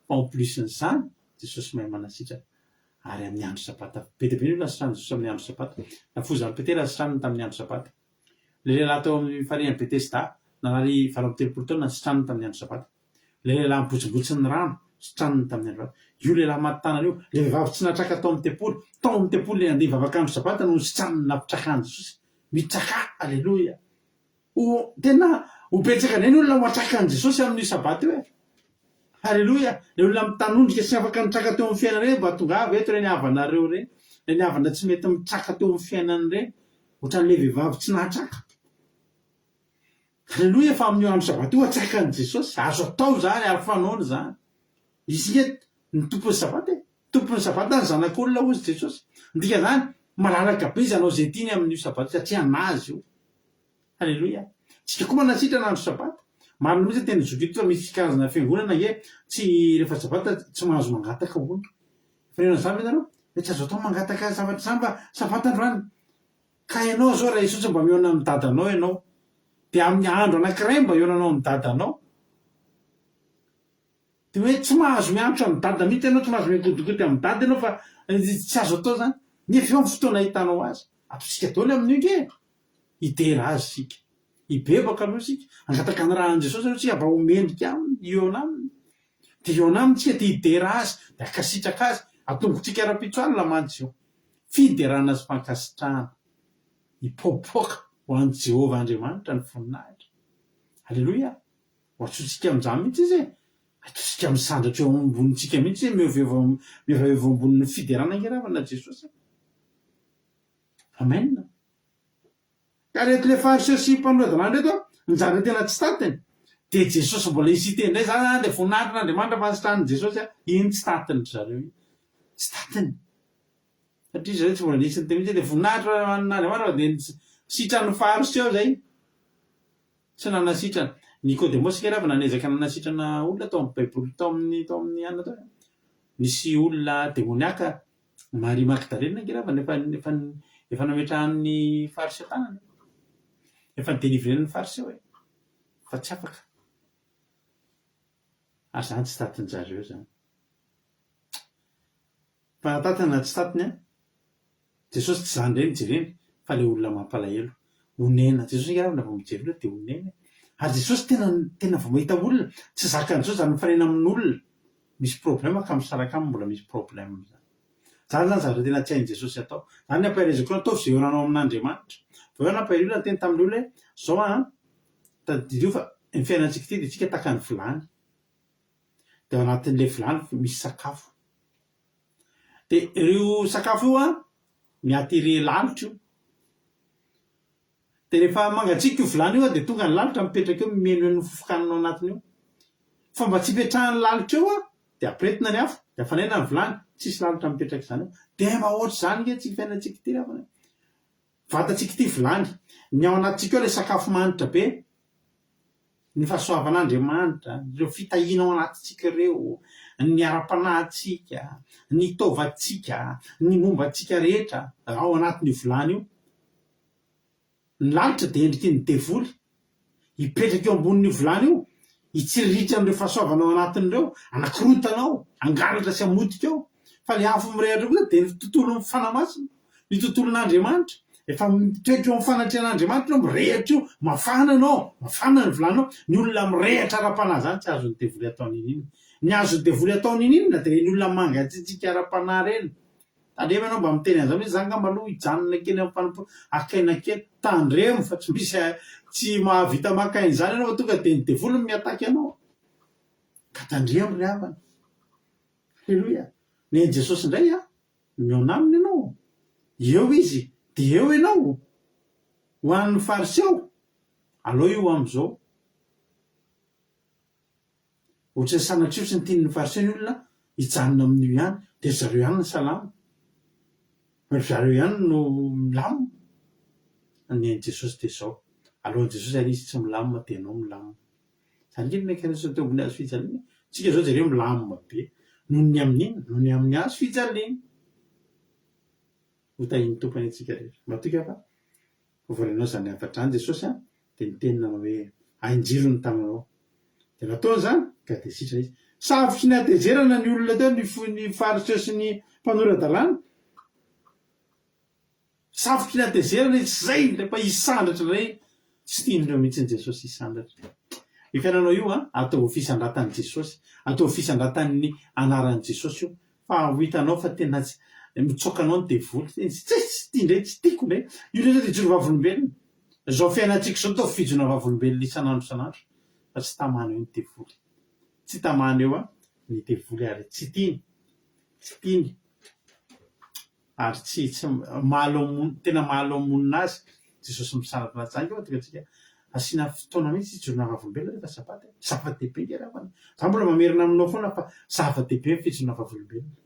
fa en plus n'izany Jesosy mahay manasitrana. Ary amin'ny andro sabata. Be dia be ny olona sitran'i Jesosy amin'ny andro sabata. Nafozan'i Petera sitraniny tamin'ny andro sabata. Ilay lehilahy tao amin'ny farihin'i Betesda, narary 38 taona, sitraniny tamin'ny andro sabata. Ilay lehilahy nibotsibotsy ny rano, sitraniny tamin'ny andro sabata. Io lehilahy maty tanana io, ilay vehivavy tsy natraka tao amin'ny tempoly, tao amin'ny tempoly ilay nandeha hivavaka andro sabata no nositraniny nampitrakan'i Jesosy. Mitrakà! Aleloia! Ho, tena ho betsaka indray ny olona ho atrakan'i Jesosy amin'io sabata io e! Aleloia! Ilay olona mitanondrika sy afaka nitraka teo amin'ny fiainana ireny, mba tongava eto ireny havanareo ireny, ireny havana tsy mety mitraka teo amin'ny fiainana ireny, ohatran'ilay vehivavy tsy nahatraka. Aleloia fa amin'io andro sabata io atsakan'i Jesosy, azo atao izany ary fanaony izany. Izy nge ny tompon'ny sabata e. Tompon'ny sabata ny zanak'olona hozy Jesosy. Ny dikan'izany, malalaka be izy hanao izay tiany amin'io sabata io satria an'azy io. Aleloia. Tsika koa manasitrana andro sabata. Marina mihitsy ny tenin'i Zoky ito fa misy karazana fiangonana nge tsy rehefa sabata tsy mahazo mangataka hono. Efa nihaino an'izany ve nareo? Hoe tsy azo atao mangataka zavatra izany fa sabata androany. Ka ianao zao raha hisaotra mba mihaona amin'ny dadanao ianao dia amin'ny andro anankiray mba hihaonanao amin'ny dadanao dia hoe tsy mahazo miantso an'i dada mihitsy ianao, tsy mahazo miankodikoty amin'i dada ianao fa tsy azo atao zany, nefa eo ny fotoana ahitanao azy, ataontsika daholo amin'io nge e! Hidera azy isika, hibebaka aloha isika, hangataka ny ràn'i Jesosy aloha isika mba ho mendrika aminy, hihaona aminy, dia hihaona aminy isika dia hidera azy, dia hankasitraka azy, atombotsika rahampitso alina mantsy io. Fiderana sy fankasitrahana hipoapoaka ho an'i Jehovah Andriamanitra ny voninahitra. Aleloia! Ho antsointsika amin'izany mihitsy izy e! Ataontsika misandratra eo ambonintsika mihitsy izy, mihovevo mihevahevo ambonin'ny fiderana ange ravana Jesosy e! Amen! Ka reto le fariseo sy mpanora-dalàna reto an, ny zavatra tena tsy tantiny, dia Jesosy mbola hisy hiteny indray zany an, dia voninahitr' Andriamanitra fa nositranin'i Jesosy an, iny tsy tantiny ry zareo iny, tsy tantiny. Satria zareo tsy mbola nisy niteny mihitsy hoe dia voninahitra ho an'Andriamanitra fa dia sitran'ny fariseo zay. Tsy nanasitrana. Nikodemosy ange ravina niezaka nanasitrana olona tao amin'ny baiboly tao amin'ny tao amin'ny anona tao e. Nisy olona demoniaka Maria Magdalena ange ravina efa efa efa nametrahan'ny fariseo tanana e. Efa ni-delivrer-n'ny fariseo e. Fa tsy afaka. Ary zany tsy tatin-jareo zany. Fa na tatiny na tsy tatiny an, Jesosy tsy izany indray no jereny fa ilay olona mampalahelo. Onena. Jesosy ange raha vao mijery olona dia onena e. Ary Jesosy tena tena vao mahita olona, tsy zakan'i Jesosy izany mifanena amin'olona misy problème ka misaraka aminy mbola misy problème izany. Izany izany zavatra tena tsy hain'i Jesosy atao. Izany ny ampaherezako anao, ataovy izay ioranao amin'Andriamanitra. Vao eo nampahery olona niteny tamin'ilay olona hoe, izao an, tadidio fa ny fiainantsika ity dia tsika tahaka ny vilany. Dia ao anatin'ilay vilany misy sakafo. Dia io sakafo io an, mi-attirer lalitra io. Dia rehefa mangatsiaka io vilany io an, dia tonga ny lalitra mipetraka eo, mimenoheno ny fofon-kanina ao anatiny eo. Fa mba tsy hipetrahan'ny lalitra eo an, dia ampiretina ny afo, dia hafanaina ny vilany, tsisy lalitra mipetraka izany eo. Dia mba ohatr'izany nge tsika fiainantsika ity ry havana e. Vatantsika ity vilany. Ny ao anatintsika ao ilay sakafo manitra be. Ny fahasoavan'Andriamanitra, ireo fitahiana ao anatintsika ireo, ny ara-panahintsika, ny taovantsika, ny momba antsika rehetra ao anatin'io vilany io. Ny lalitra dia endriky ny devoly. Hipetraka eo ambonin'io vilany io, hitsiriritra an'ireo fahasoavana ao anatiny ireo, hanakorontana ao, hangalatra sy hamotika ao. Fa ilay afo mirehatra kosa dia ny tontolon'ny Fanahy Masina, ny tontolon'Andriamanitra. Efa mitoetra eo amin'ny fanatrehan'Andriamanitra ianao, mirehatra io, mafana ianao, mafana ny vilaninao. Ny olona mirehatra ara-panahy izany tsy azon'ny devoly atao n'inon'inona. Ny azon'ny devoly atao n'inon'inona dia ireny olona mangatsiatsiaka ara-panahy ireny. Tandremo ianao mba miteny an'izany hoe za angamba aloha hijanona kely amin'ny fanompoana, haka aina kely. Tandremo fa tsy misy tsy mahavita maka aina izany ianao fa tonga dia ny devoly no mi-attaque anao. Ka tandremo ry havana. Alléluia. Ny an'i Jesosy indray an, mihaona aminy ianao. Eo izy dia eo ianao. Ho an'ny Fariseo, aleo io amin'izao. Ohatran'ny sanatria ohatran'ny tian'ny Fariseo ny olona hijanona amin'io ihany, dia ry zareo ihany no salama, ry zareo ihany no milamina. Ny an'i Jesosy dia izao, alohan'i Jesosy ary izy tsy milamina dia ianao milamina. Izany ange no niakaran'i teo ambony hazo fijaliana e. Tsika izao jereo milamina be, noho ny amin'inona? Noho ny amin'ny hazo fijaliana. Ho tahian'ny Tompo anie tsika rehetra. Matoky aho fa ho voarainao izany hafatra izany Jesosy an, dia niteny nanao hoe, Ahinjiro ny tananao. Dia nataony izany, ka dia sitrana izy. Savotry ny hatezerana ny olona teo, ny ny Fariseo sy ny mpanora-dalàna. Savotry ny hatezerana izy, izay indray fa hisandratra indray. Tsy tian'ireo mihitsy ny Jesosy hisandratra. Io fiainanao io an, ataovy fisandratan'i Jesosy, ataovy fisandratan'ny anaran'i Jesosy io. Fa ho hitanao fa tena tsy mitsoaka anao ny devoly. Tena tsy tsy tia indray, tsy tiako indray. Io indray zao dia hijoro vavolombelona. Izao fiainantsika izao atao fijoroana vavolombelona isan'andro isan'andro fa tsy tamana eo ny devoly. Tsy tamana eo ny devoly ary tsy tiany. Tsy tiany. Ary tsy tsy mahalao tena mahalao monina azy Jesosy misaraka anaty zany angamba tonga antsika asiana fotoana mihitsy hijoroana vavolombelona rehefa sabata e! Zava-dehibe nge ravana. Za mbola mamerina aminao foana fa zava-dehibe ny fijoroana vavolombelona.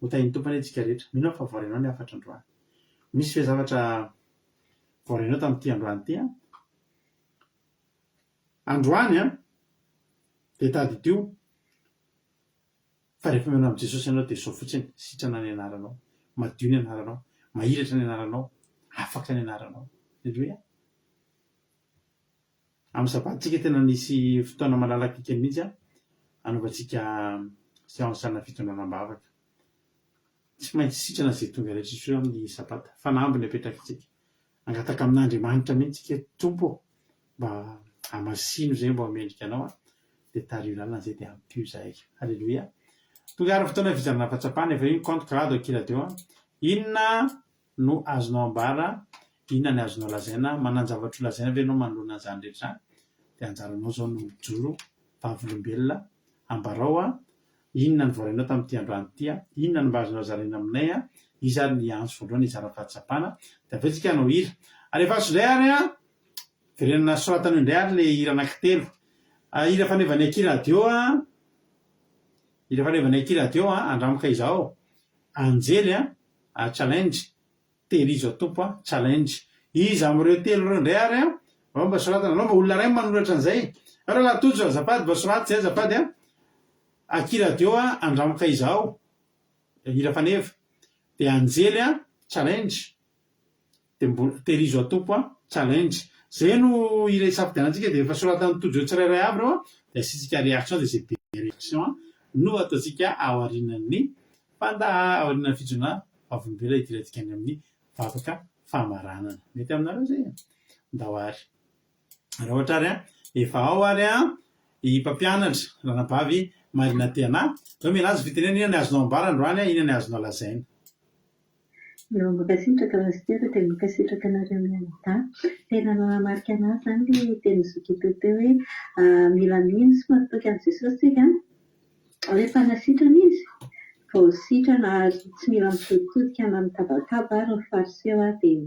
Ho tahin'ny Tompo anie tsika rehetra. Mino aho fa voarainao ny hafatra androany. Misy ve zavatra voarainao tamin'ity androany ity an? Androany an, dia tadidio Fa rehefa mihaona amin'i Jesosy ianao dia izao fotsiny, sitrana ny anaranao, madio ny anaranao, mahiratra ny anaranao, afaka ny anaranao. Aleloia. Amin'ny sabatsika tena nisy fotoana malalaka kely mihitsy an, hanaovantsika séance ana fitondrana am-bavaka. Tsy maintsy sitrana izay tonga rehetra izao amin'ny sabata. Fanamby ny apetrakitsika. Hangataka amin'Andriamanitra mihitsy tsika hoe Tompo ô, mba hamasino izay mba ho mendrika Anao aho, dia tariho lalana izay dia ampio izahay. Haleloia. Tonga ary ny fotoana fizarana fahatsapana, efa io ny compte grado akia radio an. Inona no azonao ambara, inona ny azonao lazaina, manan-javatra ho lazaina ve ianao manoloana an'izany rehetra izany? Dia anjaranao izao no mijoro vavolombelona, ambarao an, Inona no voarainao tamin'ity androany ity a? Inona no mba azonao zaraina aminay a? Iza ary ny hiantso voalohany hizara fahatsapana? Dia avy eo tsika hanao hira. Alefaso indray ary a! Verenana soratana eo indray ary le hira anankitelo. Hira fanevan'ny Akia Radio a! Hira fanevan'ny Akia Radio a! Andramo ka izao. Anjely a! Challenge. Tehirizo ao Tompo a! Challenge. Iza amin'ireo telo ireo indray ary a! Alao mba soratana, alao mba olona iray manoratra an'izay. Rahalahy Tojo azafady mba soraty izay azafady a! Akia radio a! Andramo ka izaho. Hira faneva. Dia Anjely a! Challenge. Dia mbola, Tehirizo ao Tompo a! Challenge. Izay no hira isafidianantsika dia efa soratan'i Tojo tsirairay avy ireo a! Dia asiantsika réaction dia izay be réaction no ataontsika aorianan'ny Fandaha aorianan'ny fijoroana vavolombelona hidirantsika any amin'ny vavaka. famaranana. Mety aminareo izay e? Ndao ary. Raha ohatra ary an, efa ao ary an, i mpampianatra, ranabavy Marina Tiana, zao milaza fitenenana inona ny azonao ambara androany an, inona ny azonao lazaina? Eo mankasitraka Pasitera dia mankasitraka anareo mianadahy. Tena nanamarika an'ahy izany ilay tenin'i Zoky teo teo hoe mila mino sy matoky an'i Jesosy isika an! Hoe mpanasitrana izy, vao sitrana ary tsy mila mitoditodika na mitabataba ary ny fariseo dia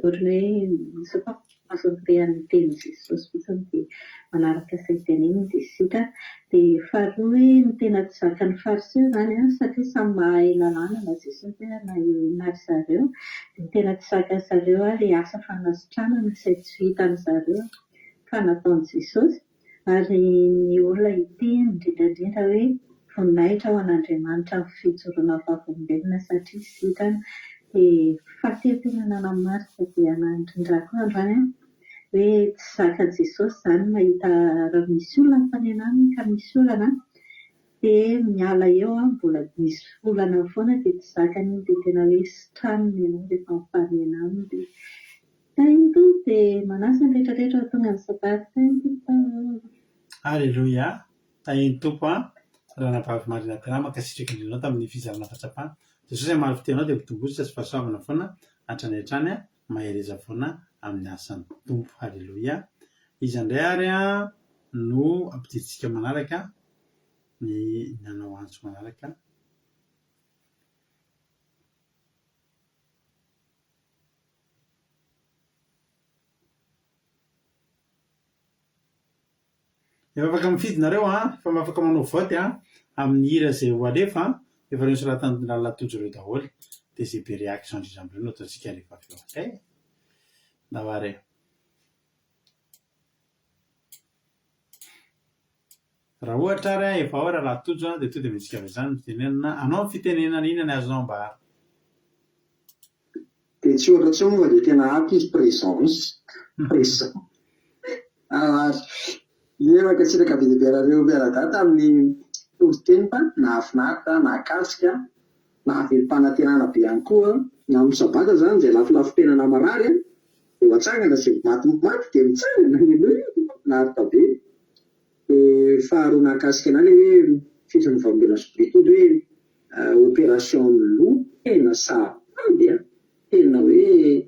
ohatran'ny hoe Azo an'ny tenin'i Jesosy fotsiny dia manaraka izay teneniny dia sitrana. Dia faharoa hoe ny tena tsy zakan'ny fariseo izany an, satria samy mahay lalàna na Jesosy ary na i na ry zareo, dia ny tena tsy zakan'ny zareo ary ilay asa fanasitranana izay tsy vitan'ny zareo fa nataon'i Jesosy. Ary ny olona hiteny indrindra indrindra hoe voninahitra ho an'Andriamanitra amin'ny fijoroana vavolombelona satria sitrana. Dia fahatelo tena nanamarika be anah indrindra koa androany an, hoe tsy zakan'i Jesosy izany mahita raha misy olona mifanena aminy ka misy olana dia miala eo an, mbola misy olana foana dia tsy zakany iny dia tena hoe sitraniny ianao rehefa mifanena aminy dia Tahin'ny Tompo dia manasa ny rehetra rehetra ho tonga amin'ny sabata. Tahin'ny Tompo daholo. Aleloia! Tahin'ny Tompo an! Ranabavy Marina Tena mankasitraka indrindra anao tamin'ny fizarana fahatsapana. Jesosy hamaly fitia anao dia mitomboa sy fahasoavana foana hatrany hatrany an! Mahereza foana amin'ny asan'ny Tompo. Aleloia! Iza indray ary an no ampidirintsika manaraka ny nanao antso manaraka? Efa afaka mifidy nareo an, efa afaka manao vote an, amin'ny hira izay ho alefa an, efa ireo nosoratan'i Lalala Tojo ireo daholo, dia izay be réaction indrindra amin'ireo no ataontsika rehefa avy eo, zay e! Ndao ary e! Raha ohatra ary an, efa ao Rahalahy Tojo an, dia tonga dia mihetsika avy hatrany ny fitenenana, anao ny fitenenana, inona ny azonao ambara? Dia tsy ohatra intsony moa fa dia tena ato izy présence, présent. Ary ie mankasitraka be dia be anareo miaradahy tamin'ny toriteny fa nahafinaritra, nahakasika, nahavelom-panantenana be ihany koa. Na amin'ny sabata izany izay lafolafom-piainana marary an, dia ho atsangana izay matimaty dia mitsangana, alléluia, mahafinaritra be. Dia faharoa nahakasika anah ilay hoe fitran'ny vavolombelona solitude hoe opération amin'ny loha tena sarobidy an! Tena hoe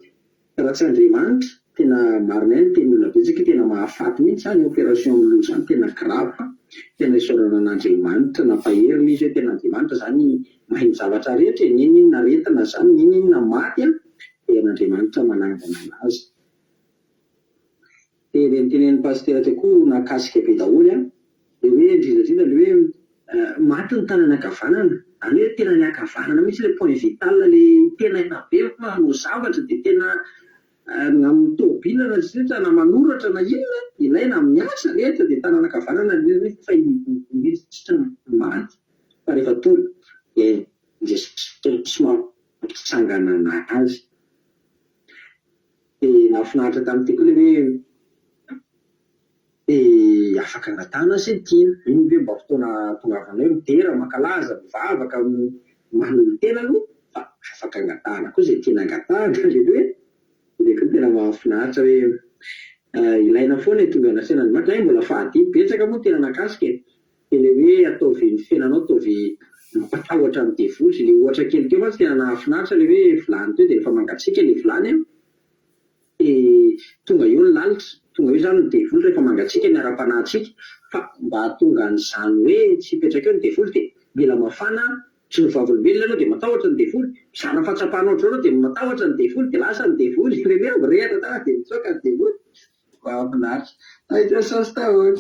raha tsy Andriamanitra, tena marina ihany ny tenin'ny olona betsaka hoe tena mahafaty mihitsy izany opération amin'ny loha izany, tena grave fa tena isaorana an'Andriamanitra nampahery ilay izy hoe tena Andriamanitra izany mahay ny zavatra rehetra e, n'inon'inona aretina izany, n'inon'inona maty an, dia an'Andriamanitra manangana anazy. Dia ilay notenenin'i Pasitera teo koa nahakasika be daholo an! Ilay hoe indrindra indrindra ilay hoe maty ny tanana ankavanana, izany hoe tena ny ankavanana mihitsy ilay point vital ilay tena be manao zavatra dia tena na amin'ny tôbila na tsy na manoratra na inona ilaina amin'ny asa rehetra dia tanana ankavanana ilay izy fa iny mihitsy no maty fa rehefa tonga dia Jesosy mampitsangana anazy. Dia nahafinaritra tamin'ity koa ilay hoe dia afaka angatahana izay tiana. Iny ve mba fotoana ahatongavana hoe midera, mankalaza, mivavaka, manolo-tena aloha fa afaka angatahana koa izay tiana angatahana. Ilay hoe ilay koa tena mahafinaritra hoe ilaina foana e tonga anasehan'Andriamanitra. Hay mbola fahadimy, betsaka moa no tena nahakasika e. Dia ilay hoe ataovy ny fiainanao ataovy mampatahotra ny devoly, ilay ohatra kely teo mantsy tena nahafinaritra ilay hoe vilany teo dia rehefa mangatsiaka ilay vilany an, dia tonga eo ny lalitra, tonga eo izany ny devoly rehefa mangatsiaka ny ara-panahintsika, fa mba hahatonga an'izany hoe tsy hipetraka eo ny devoly dia mila mafana, tsy ny vavolombelona ianao dia matahotra ny devoly, mizara fahatsapana ohatr'izao ianao dia matahotra ny devoly dia lasa ny devoly, ilay hoe mirehatra tsara dia mitsoaka ny devoly, mahafinaritra. Ahita saosy daholo.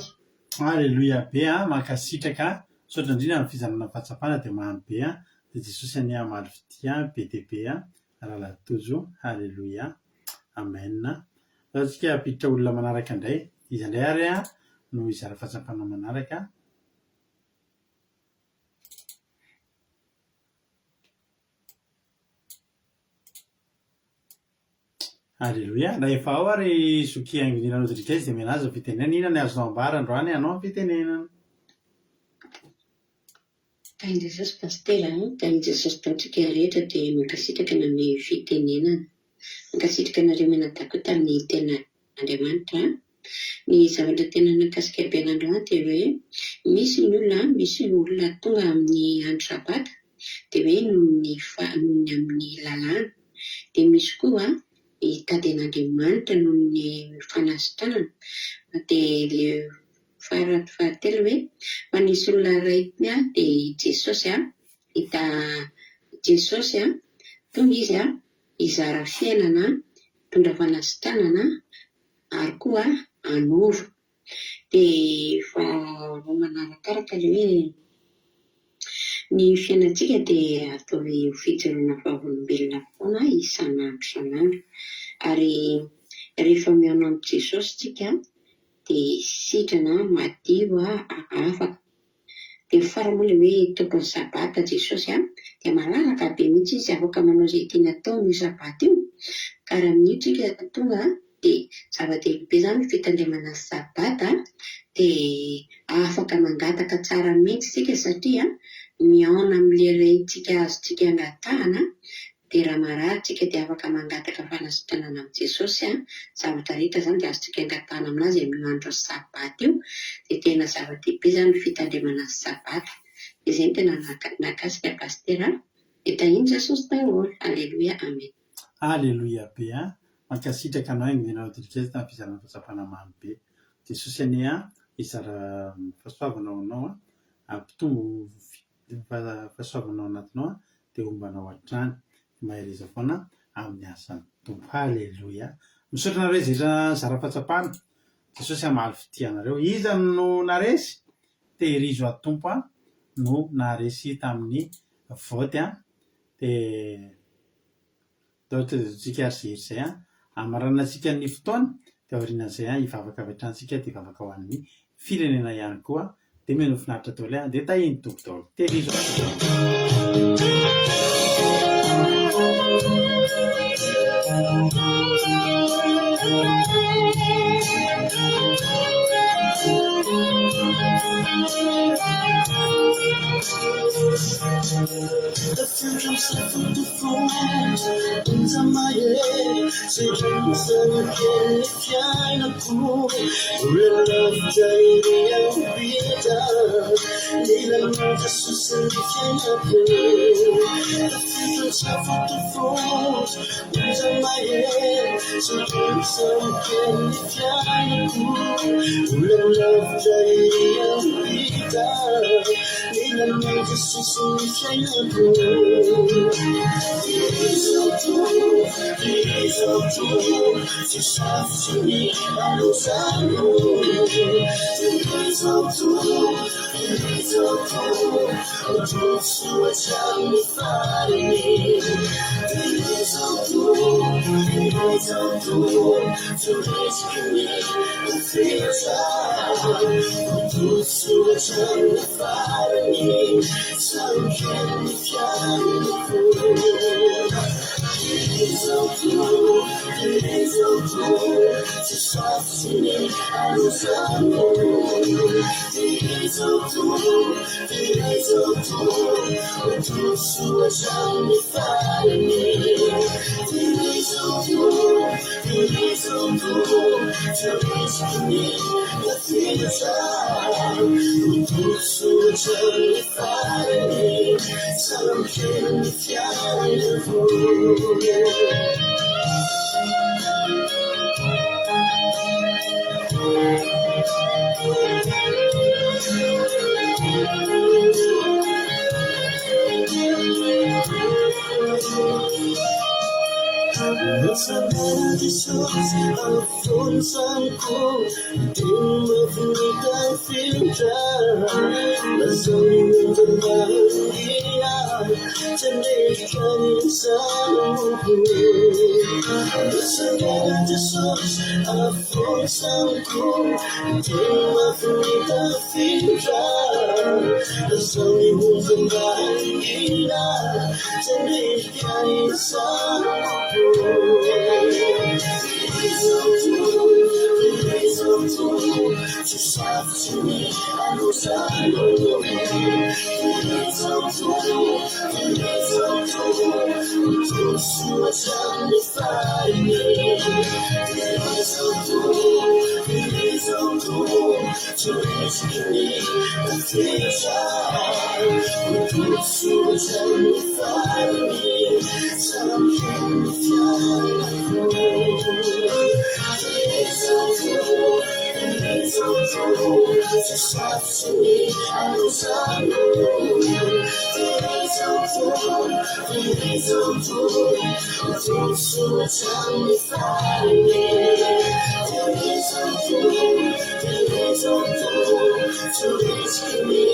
Aleloia be a, mankasitraka a, misaotra indrindra amin'ny fizarana ny fahatsapana dia mamy be a, dia Jesosy anie hamaly fitia be dia be a, Rahalahy Tojo, Aleloia, Amen. Zao tsika hampiditra olona manaraka indray, iza indray ary a no hizara fahatsapana manaraka? Aleloia! Raha efa ao ary i Zoky Haingonirina Rodriguez dia omena azy ny fitenenana. Inona ny azonao ambara androany? Anao ny fitenenana. Tahin'i Jesosy Pasitera a! Tahin'i Jesosy tamintsika rehetra dia mankasitraka nanome fitenenana. Mankasitraka anareo mianadahy koa tamin'ny tenin'Andriamanitra. Ny zavatra tena nahakasika be anah androany dia hoe misy ny olona, misy ny olona tonga amin'ny andro sabata dia hoe noho ny noho ny amin'ny lalàna. Dia misy koa hitady an'Andriamanitra noho ny fanasitranana. Dia ilay farany fahatelo hoe fa nisy olona iray dia i Jesosy hita Jesosy tonga izy hizara fiainana, hitondra fanasitranana ary koa hanova. Dia faharoa manarakaraka ilay hoe ny fiainantsika dia ataovy ho fijoroana vavolombelona foana isan'andro isan'andro. Ary rehefa mihaona amin'i Jesosy tsika dia sitrana, madio, afaka. Dia ny farany moa ilay hoe tompon'ny sabata Jesosy an, dia malalaka be mihitsy izy afaka manao izay tiany atao amin'io sabata io. Ka raha amin'io tsika tonga dia zava-dehibe izany ny fitandremana ny sabata dia afaka mangataka tsara mihitsy isika satria mihaona amin'ilay Raintsika azontsika angatahana Dia raha marary tsika dia afaka mangataka fanasitranana amin'i Jesosy an, zavatra rehetra izany dia azontsika angatahana aminazy amin'io andro sabata io, dia tena zava-dehibe izany ny fitandremana ny sabata, dia izay no tena nahakasika Pasitera an, dia tahin'i Jesosy daholo, Aleloia Amen. Aleloia be an! Mankasitraka anao Ingenieur Rodriguez tamin'ny fizarana fahatsapana mamy be. Jesosy anie an hizara fahasoavana ho anao an, hampitombo fahasoavana ao anatinao an, dia homba anao hatrany. Mahereza foana amin'ny asan'ny Tompo. Haleloia. Misaotra anareo izay nizara fahatsapana. Jesosy hamaly fitia anareo. Iza no naharesy? Tehirizo ato Tompo a no naharesy tamin'ny vote a. Dia Ndao tohizantsika ary izay hira izay an! Hamaranantsika ny fotoana dia aorianan'izay an hivavaka avy hatrany isika dia hivavaka ho an'ny firenena ihany koa dia mino ho finaritra daholo an! Dia tahian'ny Tompo daholo. Tehirizo Ho hatramin'ny farany. Terezo Tompo, terezo Tompo, tsy ho resiky ny tafiotra. Ho todisoa hatramin'ny farany, tsara mihaino ny fiainako. Terezo Tompo, terezo Tompo, tsy sarotra ny hanozano. Terezo Tompo, terezo Tompo, ho todisoa hatramin'ny farany. Terezo Tompo, terezo Tompo, tsy ho resiky ny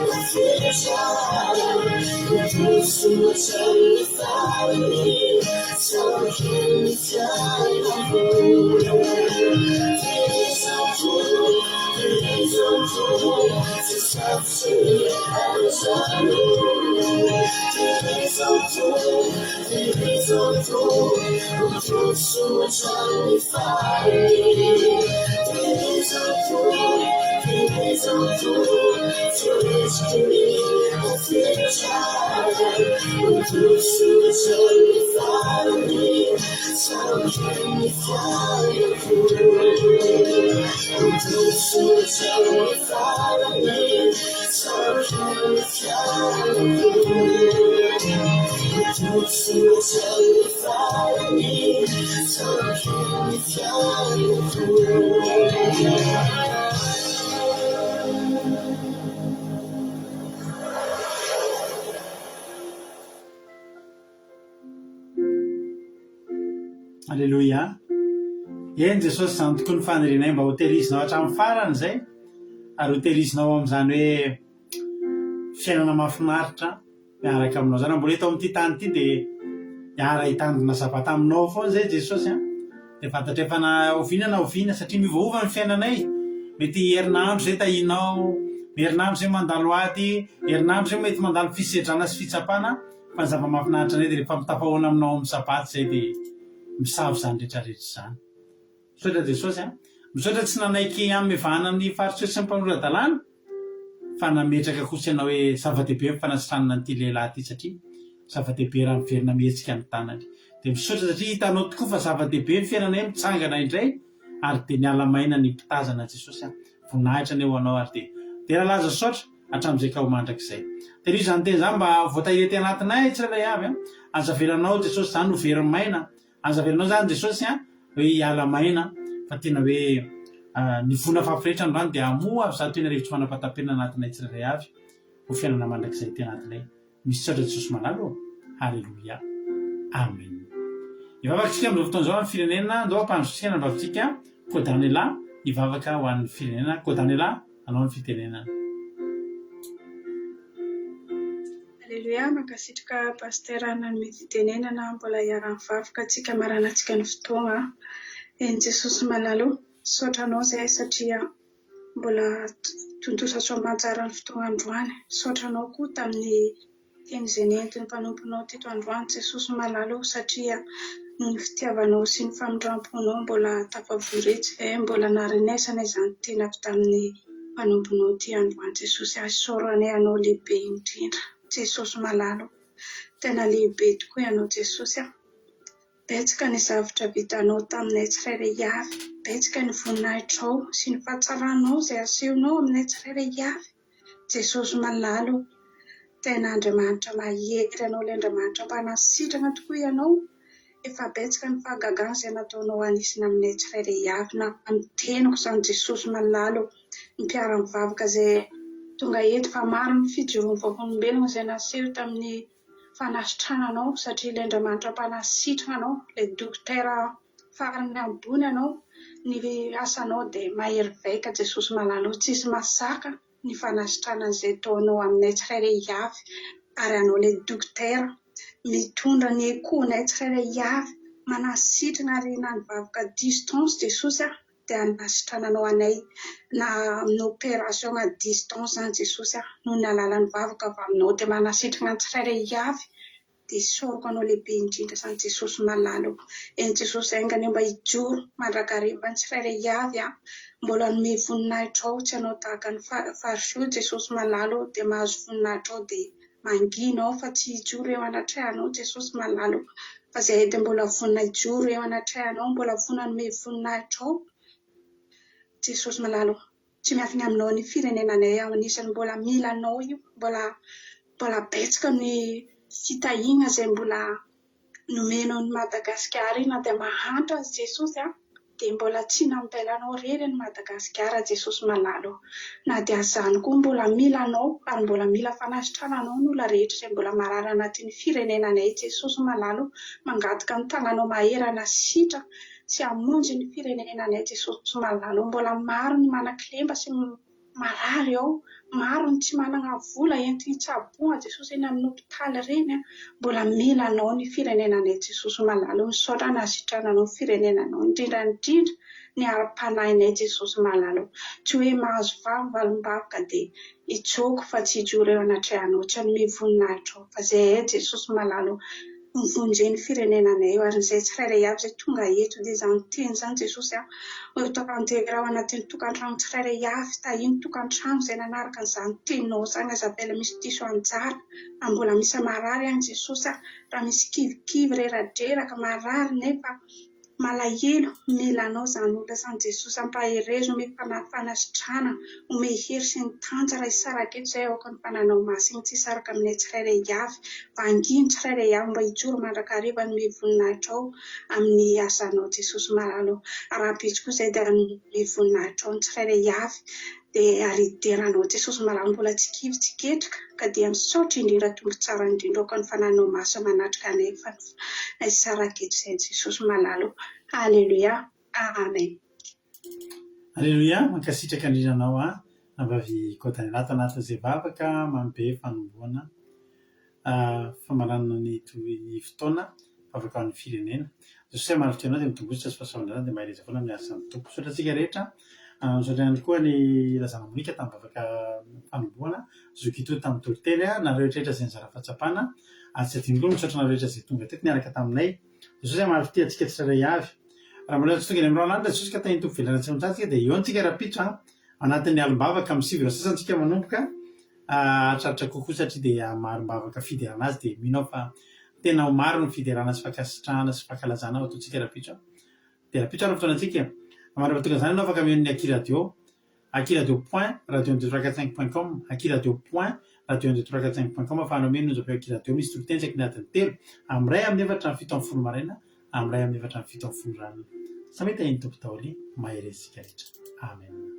tafiotra. Ho todisoa hatramin'ny farany, tsara mihaino ny fiainako. Terezo Tompo, terezo Tompo, tsy sarotra ny hanozano. Terezo Tompo, terezo Tompo, ho todisoa hatramin'ny farany. Terezo Tompo, terezo Tompo, tsy ho resiky ny tafiotra. Ho todisoa hatramin'ny farany, tsara mihaino ny fiainako. Ho todisoa hatramin'ny farany, tsara mihaino ny fiainako. Ho todisoa hatramin'ny farany, tsara mihaino ny fiainako. Aleloia. Eny Jesosy, izany tokoa ny fanirianay mba hotehirizinao hatramin'ny farany izay, ary hotehirizinao amin'izany hoe fiainana mahafinaritra miaraka aminao izany. Raha mbola eto amin'ity tany ity dia hiara-hitandrina sabata aminao foana izay Jesosy an. Dia fantatray fa na oviana na oviana, satria miovaova ny fiainanay, mety herinandro izay tahianao, herinandro izay mandalo ady, herinandro izay mety mandalo fisedrana sy fitsapana, Fa ny zava-mahafinaritra anay dia rehefa mitafahoana aminao amin'ny sabata izay dia misavo izany rehetra rehetra izany. Misaotra Jesosy a! Misaotra tsy nanaiky hamevahana ny Fariseo sy ny mpanora-dalàna fa nametraka kosa ianao hoe zava-dehibe ny fanasitranana an'ity lehilahy ity satria zava-dehibe raha miverina mihetsika ny tanany. Dia misaotra satria hitanao tokoa fa zava-dehibe ny fiainanay mitsangana indray ary dia niala maina ny mpitazana Jesosy a! Voninahitra anie ho anao ary dia dera laza saotra hatramin'izay ka ho mandrakizay. Terio izany teny izany mba ho voatahiry aty anatinay tsirairay avy a! Aza avelanao Jesosy izany ho very maina, aza avelanao izany Jesosy a hoe hiala maina fa tena hoe ny voa nafafy rehetra androany dia hamoa avy izato teny arivo tsy manam-pahataperana anatinay tsirairay avy ho fiainana mandrakizay aty anatinay. Misaotra Jesosy malala ô! Haleloia! Amen! Hivavaka isika amin'izao fotoana izao amin'ny firenena, andao hampandroso ny andravantsika Kodanela hivavaka ho an'ny firenena, Kodanela anao ny fitenenana. Aleloia, mankasitraka Pasteur nanome fitenenana, mbola hiara-mivavaka tsika maranantsika ny fotoagna, eny Jesosy malala o, misaotra anao zahay satria Mbola tontosa soamantsara ny fotoana androany. Misaotra anao koa tamin'ny teny izay nentin'ny mpanomponao teto androany Jesosy malala o satria noho ny fitiavanao sy ny famindramponao mbola tafavory etsy ve mbola narenesana izany teny avy tamin'ny mpanomponao ity androany Jesosy a isaoranay anao lehibe indrindra Jesosy malala o tena lehibe tokoa ianao Jesosy a. Betsaka ny zavtra vitanao taminay tsirairay avy, betsaka ny voninahitrao sy ny fahatsaranao izay asehonao aminay tsirairay avy. Jesosy malala o! Tena Andriamanitra mahery Ianao, ilay Andriamanitra mpanasitrana tokoa Ianao. Efa betsaka ny fahagagana izay nataonao anisana aminay tsirairay avy, na ny tenako izany Jesosy malala o! Ny mpiara-mivavaka izay tonga eto fa maro ny fijoroan'ny vavolombelona izay naseho tamin'ny fanasitranana anao satria ilay Andriamanitra mpanasitrana anao, ilay dokotera farany ambony anao, ny asanao dia mahery vaika Jesosy malala o, tsisy mahazaka ny fanasitranana izay ataonao aminay tsirairay avy ary anao ilay dokotera mitondra ny ekonay tsirairay avy manasitrana ary na ny vavaka distance Jesosy a. dia hanasitrananao anay na amin'ny opération à distance izany Jesosy a, noho ny alalan'ny vavaka avy aminao dia manasitrana ny tsirairay avy dia isaorako anao lehibe indrindra izany Jesosy malala o, eny Jesosy enga anie mba hijoro mandrakariva ny tsirairay avy a, mbola hanome voninahitrao tsy hanao tahaka ny fariseo Jesosy malala o, dia mahazo voninahitrao dia. mangina ao fa tsy hijoro eo anatrehanao Jesosy malala o. Fa zahay dia mbola vonona hijoro eo anatrehanao, mbola vonona hanome voninahitra ao Jesosy malala o. Tsy miafina aminao ny firenenanay ao anisan'ny mbola mila anao io, mbola mbola betsaka ny fitahiana izay mbola nomenao an'i Madagasikara io na dia mahantra aza Jesosy a, dia mbola tsy nambelanao irery an'i Madagasikara Jesosy malala o. Na dia azany koa mbola mila anao ary mbola mila fanasitrananao ny olona rehetra izay mbola marary anatin'ny firenenanay Jesosy malala o, mangataka ny tananao mahery hanasitrana sy hamonjy ny firenenanay Jesosy malala o, mbola maro ny manan-kilemba sy marary ao, maro ny tsy manana vola entiny hitsaboana Jesosy eny amin'ny hopitaly ireny a, mbola mila anao ny firenenanay Jesosy malala o, misaotra nahasitrananao ny firenenanao indrindra indrindra ny ara-panahinay Jesosy malala o, tsy hoe mahazo vavy valim-bavaka dia hijoko fa tsy hijoro eo anatrehanao, tsy hanome voninahitra ao fa zay Jesosy malala o, Mivonje ny firenenanay io ary izay tsirairay avy izay tonga eto dia izany teny izany Jesosy a, ho tanterao anatin'ny tokantrano tsirairay avy, tahio ny tokantrano izay nanaraka an'izany teninao izany, aza avela misy diso anjara, raha mbola misy marary any Jesosy a, raha misy kivikivy, reradreraka, marary nefa Malahelo, mila anao izany olona izany Jesosy ampaherezo omeo fanahy fanasitranana, omeo hery sy ny tanja raha hisaraka eto izay aoka ny fananao masina tsy hisaraka aminay tsirairay avy, vangino tsirairay avy mba hijoro mandrakariva hanome voninahitrao amin'ny asanao Jesosy malala ô, rahampitso koa izay dia hanome voninahitrao ny tsirairay avy dia ary hidera anao Jesosy malala mbola tsy kivy tsy ketraka ka dia misaotra indrindra Tompo tsara indrindra aoka ny fananao masina manatrika anay fa Hisaraka eto izay Jesosy malala o. Alléluia. Amen. Alléluia, mankasitraka indrindra anao an, Rahavavy Kodanela ato anatin'izay vavaka mamy be fanombohana famaranana ny ny fotoana vavaka ho an'ny firenena. Jesosy hamaly fitia anao dia mitomboa sy fahasoavan-drana dia mahereza foana amin'ny asan'ny Tompo. Misaotra antsika rehetra, misaotra ihany koa an'i Razana Monica tamin'ny vavaka fanombohana, Zoky Itoa tamin'ny toriteny, nareo rehetra izay nizara fahatsapana. Ary tsy adino koa ny misaotra anareo rehetra izay tonga teto niaraka taminay. Jesosy hamaly fitia antsika tsirairay avy. Raha mbola tsy tonga eny amin'ny rahona Jesosy ka tahin'ny Tompo velona tsy aman-tsary tsika dia eo antsika rahampitso an, anatin'ny alim-bavaka amin'ny 9 ora sasany tsika manomboka hahatratra kokoa satria dia marim-bavaka fiderana azy dia mino aho fa tena ho maro ny fiderana sy fankasitrahana sy fankalazana ho ataontsika rahampitso an. Dia rahampitso ary ny fotoanantsika. Mandra-pahatonga izany ianao afaka mihaino ny Aky Radio. Akiradio point radio un deux trois quatre cinq point com Akiradio point radio un deux trois quatre cinq point com Afahanao mihaino ny onjam-peo Akiradio misy toriteny isaky ny adiny telo, amin'ny iray amin'ny efatra amin'ny 17 maraina, amin'ny iray amin'ny efatra amin'ny 17 alina. Samia tahian'ny Tompo daholo, mahereza isika rehetra. Amen.